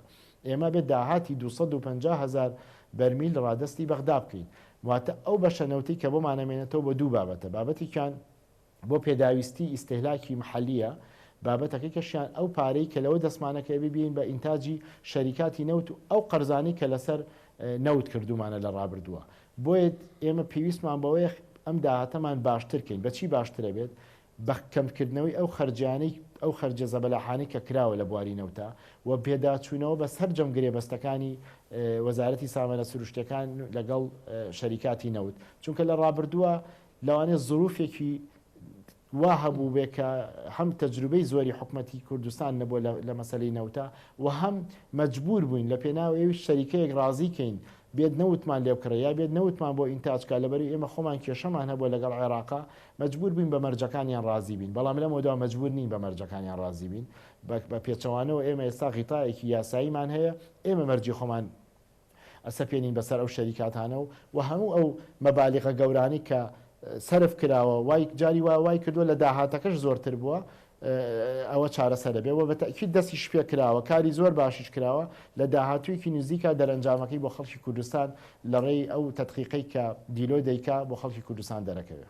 ئێمە ئەبێت داهاتی 250 هەزار بەرمیل ڕادەستی بەغدا بکەین. واتە ئەو بەشە نەوتەی کە بۆمان ئەمێنێتەوە بۆ دوو بابەتە، بابەتێکیان بۆ پێداویستی ئیستهلاکی محەلییە، بابەتەکەی کەشیان ئەو پارەی کە لەوە دەستمانەکەوێ ئەبێ بیەین بە ئینتاجی شەریکاتی نەوت و ئەو قەرزانەی کە لەسەر نەوت کردوومانە لە ڕابردووە. بۆیە ئێمە پێویستمان بەوەیە ئەم داهاتەمان باشتر کەین. بە چی باشتر ئەبێت؟ بە کەمکردنەوەی ئەو خەرجیانەی ئەو خەرجە زەبەلاحانەی کە کراوە لە بواری نەوتا و پێداچوونەوە بە سەرجەم گرێبەستەکانی وەزارەتی سامانە سروشتیەکان لەگەڵ شەریکاتی نەوت چونکە لە ڕابردووە لەوانەیە زروفێکی وا هەبوو بێ کە هەم تەجروبەی زۆری حکومەتی کوردستان نەبووە لە مەسەلەی نەوتا و هەم مەجبور بووین لە پێناو ئەوی شەریکەیەک ڕازی کەین بێت نەوتمان لێ بکڕێ یا بێت نەوتمان بۆ ئینتاج کا لەبەرئەوەی ئێمە خۆمان کێشەمان هەبووە لەگەڵ عێراقا مەجبور بووین بە مەرجەکانیان ڕازی بین بەڵام لەمەودوا مەجبور نین بە مەرجەکانیان ڕازی بین بە پێچەوانەوە ئێمە ئێستا غیتایەکی یاساییمان هەیە ئێمە مەرجی خۆمان ئەسەپێنین بەسەر ئەو شەریکاتانە و و هەموو ئەو مەبالیغە گەورانەی کە سەرف کراوە وای جاری وایە وای کردووە لە داهاتەکەش زۆرتر بووە ئەوە چارەسەر ئەبێ و بە تەئکید دەستیش پێ کراوە، کاری زۆر باشیش کراوە، لە داهاتوویەکی نزیکا دەرئەنجامەکەی بۆ خەڵکی کوردستان لە ڕێی ئەو تەدقیقەی کە دیلۆ دەیکا بۆ خەڵکی کوردستان دەرەکەوێ.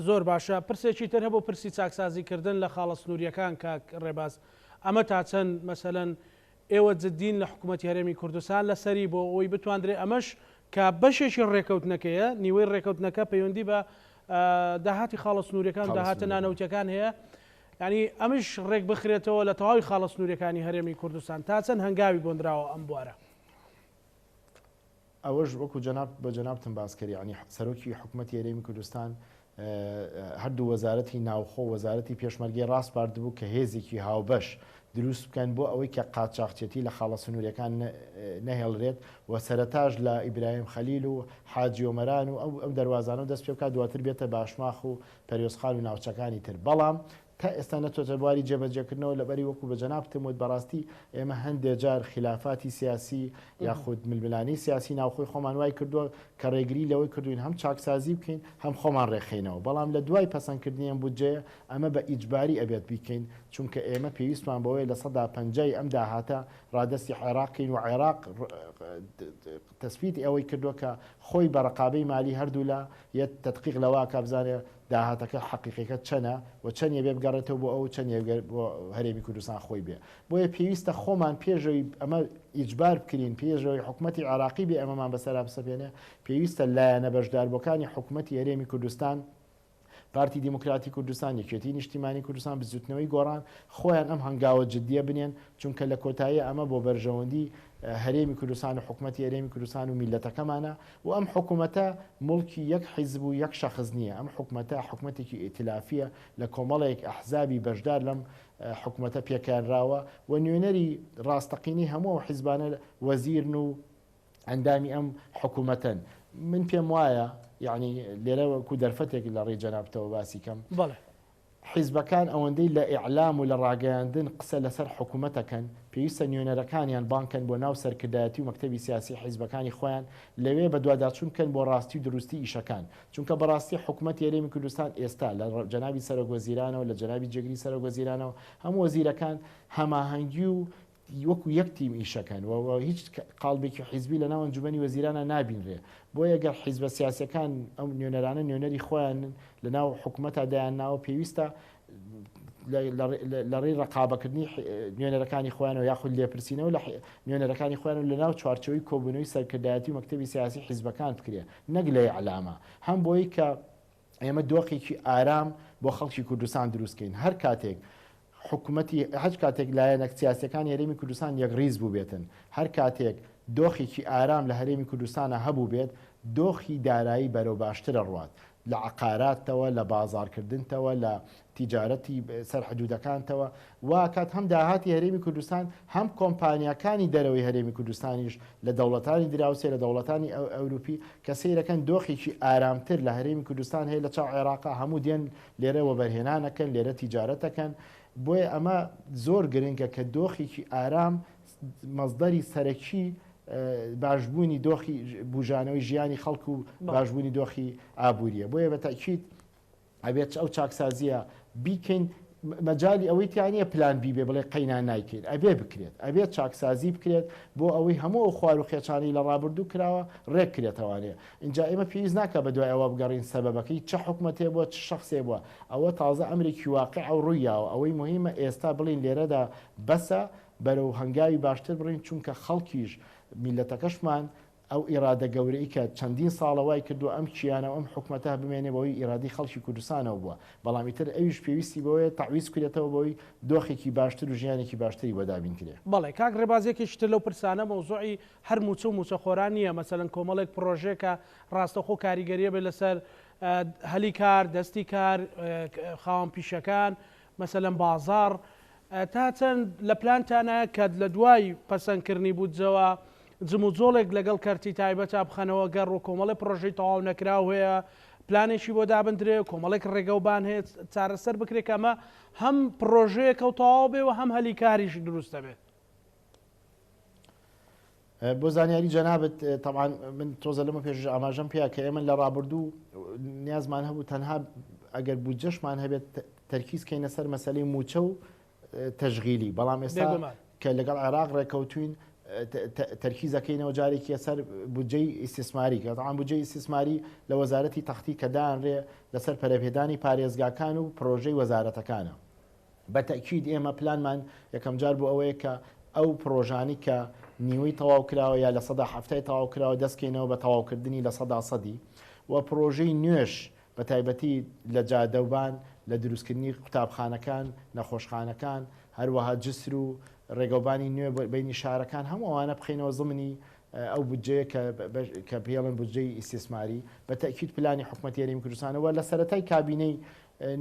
زۆر باشە، پرسێکی تر هەبوو پرسی چاکسازی کردن لە خاڵە سنوورییەکان کاک ڕێباز ئەمە تا چەند مەسەلەن ئێوە جدین لە حکوومەتی هەرێمی کوردستان لەسەری بۆ ئەوەی بتواندرێ ئەمەش کە بەشێکی ڕێکەوتنەکەیە، نیوەی ڕێکەوتنەکە پەیوەندی بە داهاتی خاڵە سنووریەکان و داهاتە نانەوتیەکان هەیە، یانی ئەمش ڕێک بخرێتەوە لە تەواوی خاڵە سنووریەکانی هەرێمی کوردستان، تا چەند هەنگاوی بۆندراوە ئەم بوارە؟ ئەوەش وەکو جەناب بە جەنابتم باس کرد یانی سەرۆکی حکومەتی هەرێمی کوردستان هەردوو وەزارەتی ناوخۆ و وەزارەتی پێشمەرگەی ڕاسپاردبوو کە هێزێکی هاوبەش دروست بکەن بۆ ئەوەی کە قاچاخچێتی لە خاڵە سنووریەکان نەهێڵرێت و سەرەتاش لە ئیبراهیم خەلیل و حاجی ئۆمەران و ئەو دەروازانە دەست پێ بکات دواتر بێتە باشماخ و پەروێزخان و ناوچەکانی تر بەڵام تا ئێستا نەچۆتە بواری جێبەجێکردنەوە لەبەری وەکو بە جەنابتم وت بەڕاستی ئێمە هەندێ جار خیلافاتی سیاسی یاخود ململانێی سیاسی ناوخۆی خۆمان وای کردووە کە ڕێگری لەوەی کردوین هەم چاکسازی بکەین هەم خۆمان ڕێکخەینەوە بەڵام لە دوای پەسەندکردنی ئەم بودجەیە ئەمە بە ئیجباری ئەبێت بیکەین چونکە ئێمە پێویستمان بەوەیە 50% ی ئەم داهاتە ڕادەستی عێراق کەین و عێراق تەسبیتی ئەوەی کردووە کە خۆی بە ڕەقابەی مالی هەردوولا یەت تەدقیق لەوە ئەکا بزانێ داهاتەکە حەقیقیەکە چەنە و چەند یەبێ بگەڕێتەوە بۆ ئەو چەند یەبێ بۆ هەرێمی کوردستان خۆی بێ. بۆیە پێویستە خۆمان پێشەوەی ئەمە ئیجبار بکرین، پێشەوەی حکومەتی عێراقی بێ ئەمەمان بەسەرا بسەپێنێ، پێویستە لایەنە بەشداربووەکانی حکومەتی هەرێمی کوردستان، پارتی دیموکراتی کوردستان، یەکێتیی نیشتیمانی کوردستان، بزووتنەوەی گۆڕان، خۆیان ئەم هەنگاوە جددیە بنێن، چونکە لە کۆتاییا ئەمە بۆ بەرژەوەندی هەرێمی کوردستان و حکومەتی هەرێمی کوردستان و میللەتەکەمانە و ئەم حکومەتە موڵکی یەک حیزب و یەک شەخس نییە، ئەم حکومەتە حکومەتێکی ئیتلافییە لە کۆمەڵێک ئەحزابی بەشدار لەم حکومەتە پێکهێنراوە و نوێنەری ڕاستەقینەی هەموو ئەو حیزبانە وەزیرن و ئەندامی ئەم حکومەتەن. من پێم وایە یەعنی لێرە وەکو دەرفەتێک لە ڕێی جەنابتەوە باسی کەم. بەڵێ. حیزبەکان ئەوەندەی لە ئیعلام و لە ڕاگەیاندن قسە لەسەر حکومەت ئەکەن، پێویستە نوێنەرەکانیان بانگ کەن بۆ ناو سەرکردایەتی و مەکتەبی سیاسی حیزبەکانی خۆیان، لەوێ بەدواداچوون بکەن بۆ ڕاستی و دروستی ئیشەکان. چونکە بەڕاستی حکومەتی هەرێمی کوردستان ئێستا لە جەنابی سەرۆک وەزیرانەوە، لە جەنابی جێگری سەرۆک وەزیرانەوە، هەموو وەزیرەکان هەماهەنگی و وەکو یەک تیم ئیشەکەن و هیچ قاڵبێکی حیزبی لەناو ئەنجومەنی وەزیرانە نابینرێ. بۆیە گەر حیزبە سیاسیەکان ئەو نوێنەرانە نوێنەری خۆیانن لەناو حکومەتا دایانناوە پێویستە لە ڕێی ڕەقابەکردنی نوێنەرەکانی خۆیانەوە یاخود لێپرسینەوە لە نوێنەرەکانی خۆیان و لەناو چوارچێوەی کۆبوونەوەی سەرکردایەتی و مەکتەبی سیاسی حیزبەکان بکرێ نەک لە ئیعلامە هەم بۆی کە ئێمە دۆخێکی ئارام بۆ خەڵکی کوردستان دروست کەین. هەر کاتێک حکومەتی هەر کاتێک لایەنە سیاسیەکانی هەرێمی کوردستان یەکڕیز بووبێتن، هەر کاتێک دۆخێکی ئارام لە هەرێمی کوردستانا هەبووبێت، دۆخی دارایی بەرەو باشتر ئەڕوات. لە عەقاراتتەوە، لە بازاڕکردنتەوە، لە تیجارەتی سەر حدودەکانتەوە، وا ئەکات هەم داهاتی هەرێمی کوردستان، هەم کۆمپانیاکانی دەرەوەی هەرێمی کوردستانیش لە دەوڵەتانی دراوسێ، لە دەوڵەتانی ئەوروپی کە سەیرەکەن دۆخێکی ئارامتر لە هەرێمی کوردستان هەیە لە چاو عێراقا، هەموو دێن لێرە وەبەرهێنان ئەکەن، لێرە تیجارەت ئەکەن، بۆیە ئەمە زۆر گرنگە کە دۆخێکی ئارام مەسدەری سەرەکی باشبوونی دۆخی بوژانەوەی ژیانی خەڵک و باشبوونی دۆخی ئابووریە، بۆیە بە تەئکید ئەبێت ئەو چاکسازیە بیکەین مەجالی ئەوەی تیا نییە پلان بی بێ بڵێ قەینا نایکەین ئەبێ بکرێت ئەبێت چاکسازی بکرێت بۆ ئەوەی هەموو ئەو خوار و خێچانەی لە ڕابردوو کراوە ڕێک کرێتەوانێ ئینجا ئێمە پێویست ناکا بە دوای ئەوە بگەڕین سەبەبەکەی چ حکومەتێ بووە چ شەخسێ بووە ئەوە تازە ئەمرێکی واقع و ڕووی یاوە ئەوەی مهمە ئێستا بڵین لێرەدا بەسە بەرەو هەنگاوی باشتر بڕین چونکە خەڵکیش میلەتەکەشمان ئەو ئیرادە گەورەی کە چەندین ساڵە وای کردووە ئەم کیانە و ئەم حکومەتە بمێنێ بەهۆی ئیرادەی خەڵکی کوردستانەوە بووە، بەڵام ئیتر ئەویش پێویستی بەوەیە تەعویز بکرێتەوە بەوەی دۆخێکی باشتر و ژیانێکی باشتری بۆ دابین کرێ. بەڵێ کاک ڕێباز یەکێکی تر لەو پرسانە مەوزوعی هەر مووچە و مووچەخۆران نییە، مەسەلەن کۆمەڵێک پڕۆژەیە کە ڕاستەوخۆ کاریگەرییە بێت لەسەر هەلی کار، دەستی کار، خاوەن پیشەکان، مەسەلەن بازاڕ، تا چەند لە پلانتانایە کە لە دوای پەسەندکردنی بودجەوە جموجۆڵێک لەگەڵ کەرتی تایبەتا بخەنەوە گەڕ و کۆمەڵێ پڕۆژەی تەواو نەکراو هەیە پلانێکی بۆ دابندرێ کۆمەڵێک ڕێگەوبان هەیە چارەسەر بکرێت کە ئەمە هەم پڕۆژەیەکە و تەواو بێ و هەم هەلی کاریش دروست دەبێت. بۆ زانیاری جەنابت تەبعەن من تۆزە لەمە پێشش ئاماژەم پێیا کە ئێمە لە ڕابردوو نیازمان هەبوو تەنها ئەگەر بودجەشمان هەبێت تەرکیز کەینە سەر مەسەلەی موچە و تەشغیلی بەڵام ئێستا کە لەگەڵ عێراق ڕێکەوتوین تەرکیزەکەینەوە جارێکی سەر بودجەی ئیسیسماری کە تەعام بودجەی ئیسیسماری لە وەزارەتی تەختی کە دانرێ لەسەر پەرەپێدانی پارێزگاکان و پرۆژەی وەزارەتەکانە. بە تەئکید ئێمە پلانمان یەکەمجار بۆ ئەوەیە کە ئەو پڕۆژانەی کە نیوەی تەواو کراوە یا 70%ی تەواو کراوە دەستکەینەوە بە تەواوکردنی 100%ی و پرۆژەی نوێش بە تایبەتی لە جادەوبان لە دروستکردنی قوتابخانەکان، نەخۆشخانەکان، هەروەها جسر و ڕێگەوبانی نوێ بەینی شارەکان هەموو ئەوانە بخەینەوە زمنی ئەو بودجەیە کە کە پێڵن بودجەی ئیستیسماری بە تەئکید پلانی حکومەتی هەرێمی کوردستانە و لە سەرەتای کابینەی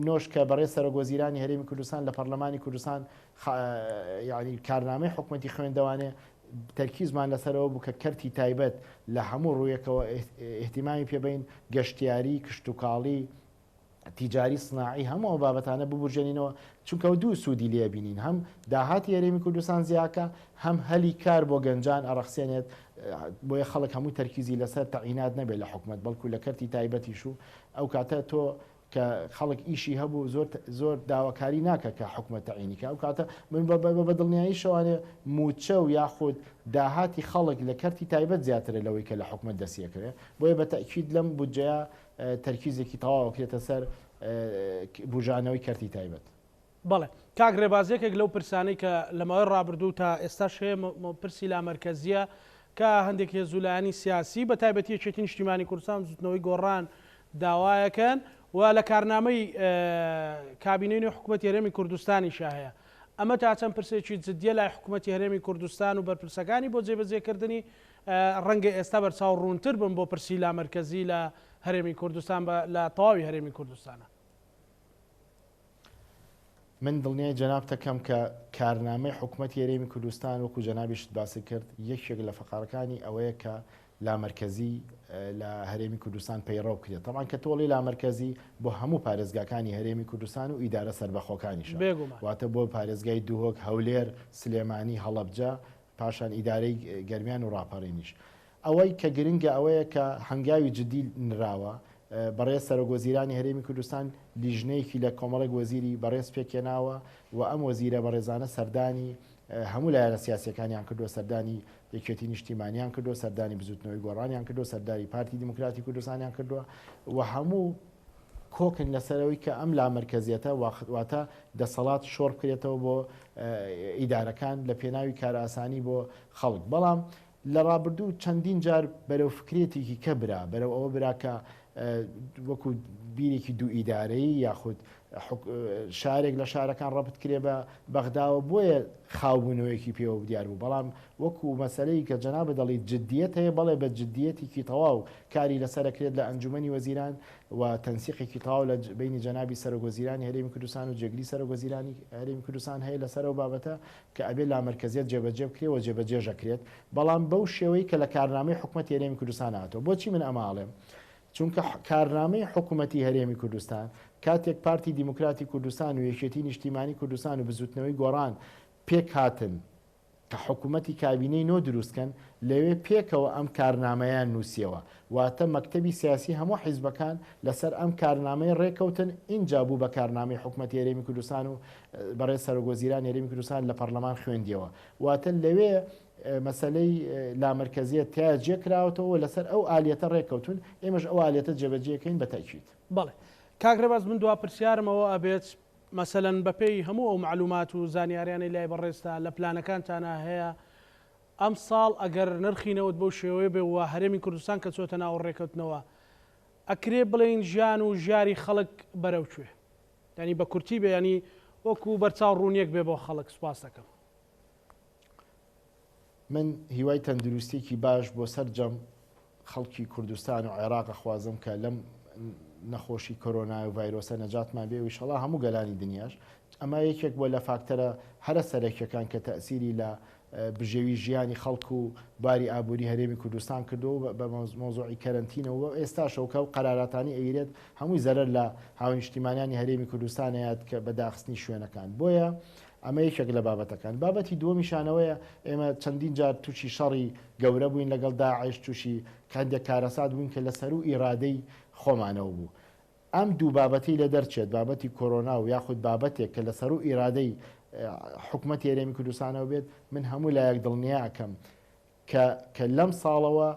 نۆش کە بەڕێز سەرۆک وەزیرانی هەرێمی کوردستان لە پەرلەمانی کوردستان یعنی کارنامەی حکومەتی خوێندەوانێ تەرکیزمان لەسەرەوە بوو کە کەرتی تایبەت لە هەموو ڕوویەکەوە ئیهتیمامی پێ بەین، گەشتیاری، کشتوکاڵی، تیجاری سناعی هەموو ئەو بابەتانە ببورژێنینەوە، چونکە ئەو دوو سوودی لێ بینین هەم داهاتی هەرێمی کوردستان زیاکە هەم هەلی کار بۆ گەنجان ئەڕەخسێنێت، بۆیە خەڵک هەمووی تەرکیزی لەسەر تەعینات نەبێت لە حکومەت بەڵکو لە کەرتی تایبەتیش و ئەو کاتە تۆ کە خەڵک ئیشی هەبوو زۆر زۆر داواکاری ناکە کە حکومەت تەعینی کە ئەو کاتە من بە بە دڵنیایی شەوانێ مووچە و یاخود داهاتی خەڵک لە کەرتی تایبەت زیاترە لەوەی کە لە حکومەت دەستیەکەوێ بۆیە بە تەئکید لەم بودجەیە تەرکیزێکی تەواو ئەکرێتە سەر بوژانەوەی کەرتی تایبەت. بەڵێ کاک ڕێباز یەکێک لەو پرسانەی کە لە ماوەی ڕابردوو تا ئێستاش هەیە پرسی لامەرکەزییە کە هەندێک هێز و لایەنی سیاسی بە تایبەتی یەکێتی نیشتیمانی کوردستان بزوتنەوەی گۆڕان داوایەکەن و لە کارنامەی کابینەی نوێی حکوومەتی هەرێمی کوردستانیشا هەیە ئەمە تا چەند پرسێکی جدیە لای حکوومەتی هەرێمی کوردستان و بەرپرسەکانی بۆ جێبەجێکردنی ڕەنگە ئێستا بەرچاو ڕوونتر بن بۆ پرسی لامەرکەزی لە هەرێمی کوردستان بە لە تەواوی هەرێمی کوردستانە. من دڵنیای جەنابتەکەم کە کارنامەی حکومەتی هەرێمی کوردستان وەکو جەنابیشت باست کرد یەکێک لە فەقەرەکانی ئەوەیە کە لامەرکەزی لە هەرێمی کوردستان پەیڕەو بکرێت تەبعەن کە تۆڵی لامەرکەزی بۆ هەموو پارێزگاکانی هەرێمی کوردستان و ئیدارە سەربەخۆکانیشە بێگومان. واتە بۆ پارێزگای دهۆک هەولێر سلێمانی هەڵەبجە پاشان ئیدارەی گەرمیان و ڕاپەڕینیش. ئەوەی کە گرنگە ئەوەیە کە هەنگاوی جدی نراوە، بەڕێز سەرۆک وەزیرانی هەرێمی کوردستان لیژنەیەکی لە کۆمەڵێک وەزیری بەڕێز پێکهێناوە و ئەم وەزیرە بەڕێزانە سەردانی هەموو لایەنە سیاسیەکانیان کردووە، سەردانی یەکێتی نیشتیمانیان کردووە، سەردانی بزوتنەوەی گۆڕانیان کردووە، سەرداری پارتی دیموکراتی کوردستانیان کردووە و هەموو کۆکن لەسەر ئەوەی کە ئەم لامەرکەزیەتە واتە دەسەڵات شۆڕ بکرێتەوە بۆ ئیدارەکان لە پێناوی کارئاسانی بۆ خەڵک بەڵام لە ڕابردوو چەندین جار بەرەو فکرێتێکی کە برا بەرەو ئەوە برا کە وەکو بیرێکی دوو ئیدارەیی یاخود شارێک لە شارەکان ڕەبت کرێ بە بەغداوە بۆیە خاوبوونەوەیەکی پێوە دیار بوو بەڵام وەکو مەسەلەی کە جەنابت دەڵیت جدیەت هەیە بەڵێ بە جدیەتێکی تەواو کاری لەسەر ئەکرێت لە ئەنجومەنی وەزیران و تەنسیقێکی تەواو لە بەینی جەنابی سەرۆک وەزیرانی هەرێمی کوردستان و جێگری سەرۆک وەزیرانی هەرێمی کوردستان هەیە لەسەر ئەو بابەتە کە ئەبێ لامەرکەزیەت جێبەجێ بکرێ و جێبەجێش ئەکرێت بەڵام بەو شێوەی کە لە کارنامەی حکومەتی هەرێمی کوردستان هاتووە بۆچی من ئەمە ئەڵێم چونکە کارنامەی حکومەتی هەرێمی کوردستان کاتێک پارتی دیموکراتی کوردستان و یەکێتی نیشتیمانی کوردستان و بزوتنەوەی گۆڕان پێکهاتن کە حکومەتی کابینەی نۆ دروست کەن، لەوێ پێکەوە ئەم کارنامەیان نووسیەوە، واتە مەکتەبی سیاسی هەموو حیزبەکان لەسەر ئەم کارنامەیە ڕێکەوتن، ئینجا بوو بە کارنامەی حکومەتی هەرێمی کوردستان و بەڕێز سەرۆکوەزیرانی هەرێمی کوردستان لە پەڕلەمان خوێندیەوە. واتە لەوێ مەسەلەی لامەرکەزیەت تیا جێ کراوەتەوە و لەسەر ئەو ئالیەتە ڕێکەوتوون، ئێمەش ئەو ئالیەتە جێبەجێ کەین بە تەئکید. بەڵێ کاک ڕێباز من دوا پرسیارم ئەوە ئەبێت مەسەلەن بەپێی هەموو ئەو مەعلومات و زانیاریانەی لای بەڕێزتا لە پلانەکانتانا هەیە ئەمساڵ ئەگەر نرخی نەوت بەو شێوەیە بێ و هەرێمی کوردستان کە چۆتە ناو ڕێکەوتنەوە ئەکرێ بڵێین ژیان و ژیاری خەڵک بەرەو کوێ یانی بە کورتی بێ یانی وەکو بەرچاو ڕوونیەک بێ بۆ خەڵک سوپاس دەکەم. من هیوای تەندروستیەکی باش بۆ سەرجەم خەڵکی کوردستان و عێراق ئەخوازم کە لەم نەخۆشی کۆرۆنا و ڤایرۆسە نەجاتمان بێ و ئیشەڵا هەموو گەلانی دنیاش. ئەمە یەکێک بووە لە فاکتەرە هەرە سەرەکیەکان کە تەئسیری لە بژێوی ژیانی خەڵک و باری ئابووری هەرێمی کوردستان کردووە و بە مەوزوعی کەرەنتینەوە و ئێستاشەوە کە ئەو قەراراتانەی ئەیرێت هەمووی زەرەر لە هاونیشتیمانیانی هەرێمی کوردستان ئەیات کە بە داخستنی شوێنەکان. بۆیە ئەمە یەکێک لە بابەتەکان. بابەتی دووەمیشان ئەوەیە ئێمە چەندین جار تووشی شەڕی گەورە بووین لەگەڵ داعش، تووشی هەندێک کارەسات بووین کە لە سەروو ئیرادەی خۆمانەوە بوو. ئەم دوو بابەتەی لێ دەرچێت، بابەتی کۆرۆنا و یاخود بابەتێک کە لە سەروو ئیرادەی حکومەتی هەرێمی کوردستانەوە بێت، من هەموو لایەک دڵنیا ئەکەم کە کە لەم ساڵەوە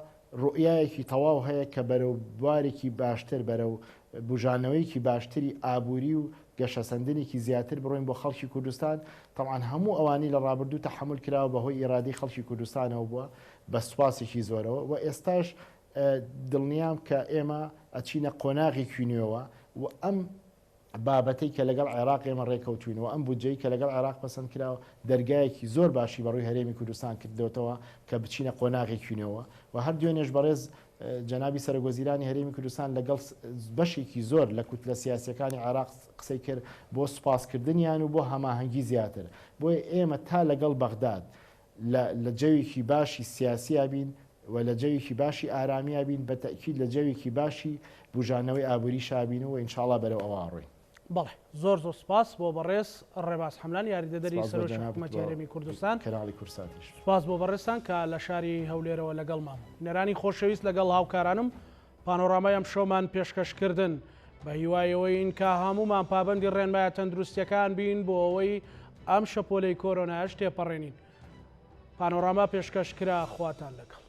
ڕوئیایەکی تەواو هەیە کە بەرەو بوارێکی باشتر، بەرەو بوژانەوەیەکی باشتری ئابووری و گەشەسەندنێکی زیاتر بڕۆین بۆ خەڵکی کوردستان، تەبعەن هەموو ئەوانەی لە ڕابردوو تەحەمول کراوە بە هۆی ئیرادەی خەڵکی کوردستانەوە بووە بە سوپاسێکی زۆرەوە و ئێستاش دڵنیام کە ئێمە ئەچینە قۆناغێکی نوێوە و ئەم بابەتەی کە لەگەڵ عێراق ئێمە ڕێکەوتوین و ئەم بودجەی کە لەگەڵ عێراق پەسەند کراوە دەرگایەکی زۆر باشی بەڕووی هەرێمی کوردستان کردۆتەوە کە بچینە قۆناغێکی نوێوە و هەر دوێنێش بەڕێز جەنابی سەرۆکوەزیرانی هەرێمی کوردستان لەگەڵ بەشێکی زۆر لە کوتلە سیاسیەکانی عێراق قسەی کرد بۆ سوپاسکردنیان و بۆ هەماهەنگی زیاتر بۆیە ئێمە تا لەگەڵ بەغداد لە لە جەوێکی باشی سیاسیا بین و لە جەوێکی باشی ئارامیا بین بە تەئکید لە جەوێکی باشی بوژانەوەی ئابوریشا بین و ئینشاڵا بەرەو ئەوە ئەڕۆین. بەڵێ زۆر زۆر سپاس بۆ بەڕێز ڕێباز حەملان یاریدەدەری سپاس بۆ سەرۆکی جەنابت حکومەتی بۆ هەرێمی کوردستان. کەناڵی کوردساتیش. سپاس بۆ بەڕێزتان کە لە شاری هەولێرەوە لەگەڵمان بوون. بینەرانی خۆشەویست لەگەڵ هاوکارانم پانۆرامای ئەمشەومان پێشکەش کردن. بە هیوای ئەوەین کە هەموومان پابەندی ڕێنمایە تەندروستیەکان بین بۆ ئەوەی ئەم شەپۆلەی کۆرۆنایەش تێپەڕێنین. پانۆراما پێشکەش کرا خواتان لەگەڵ.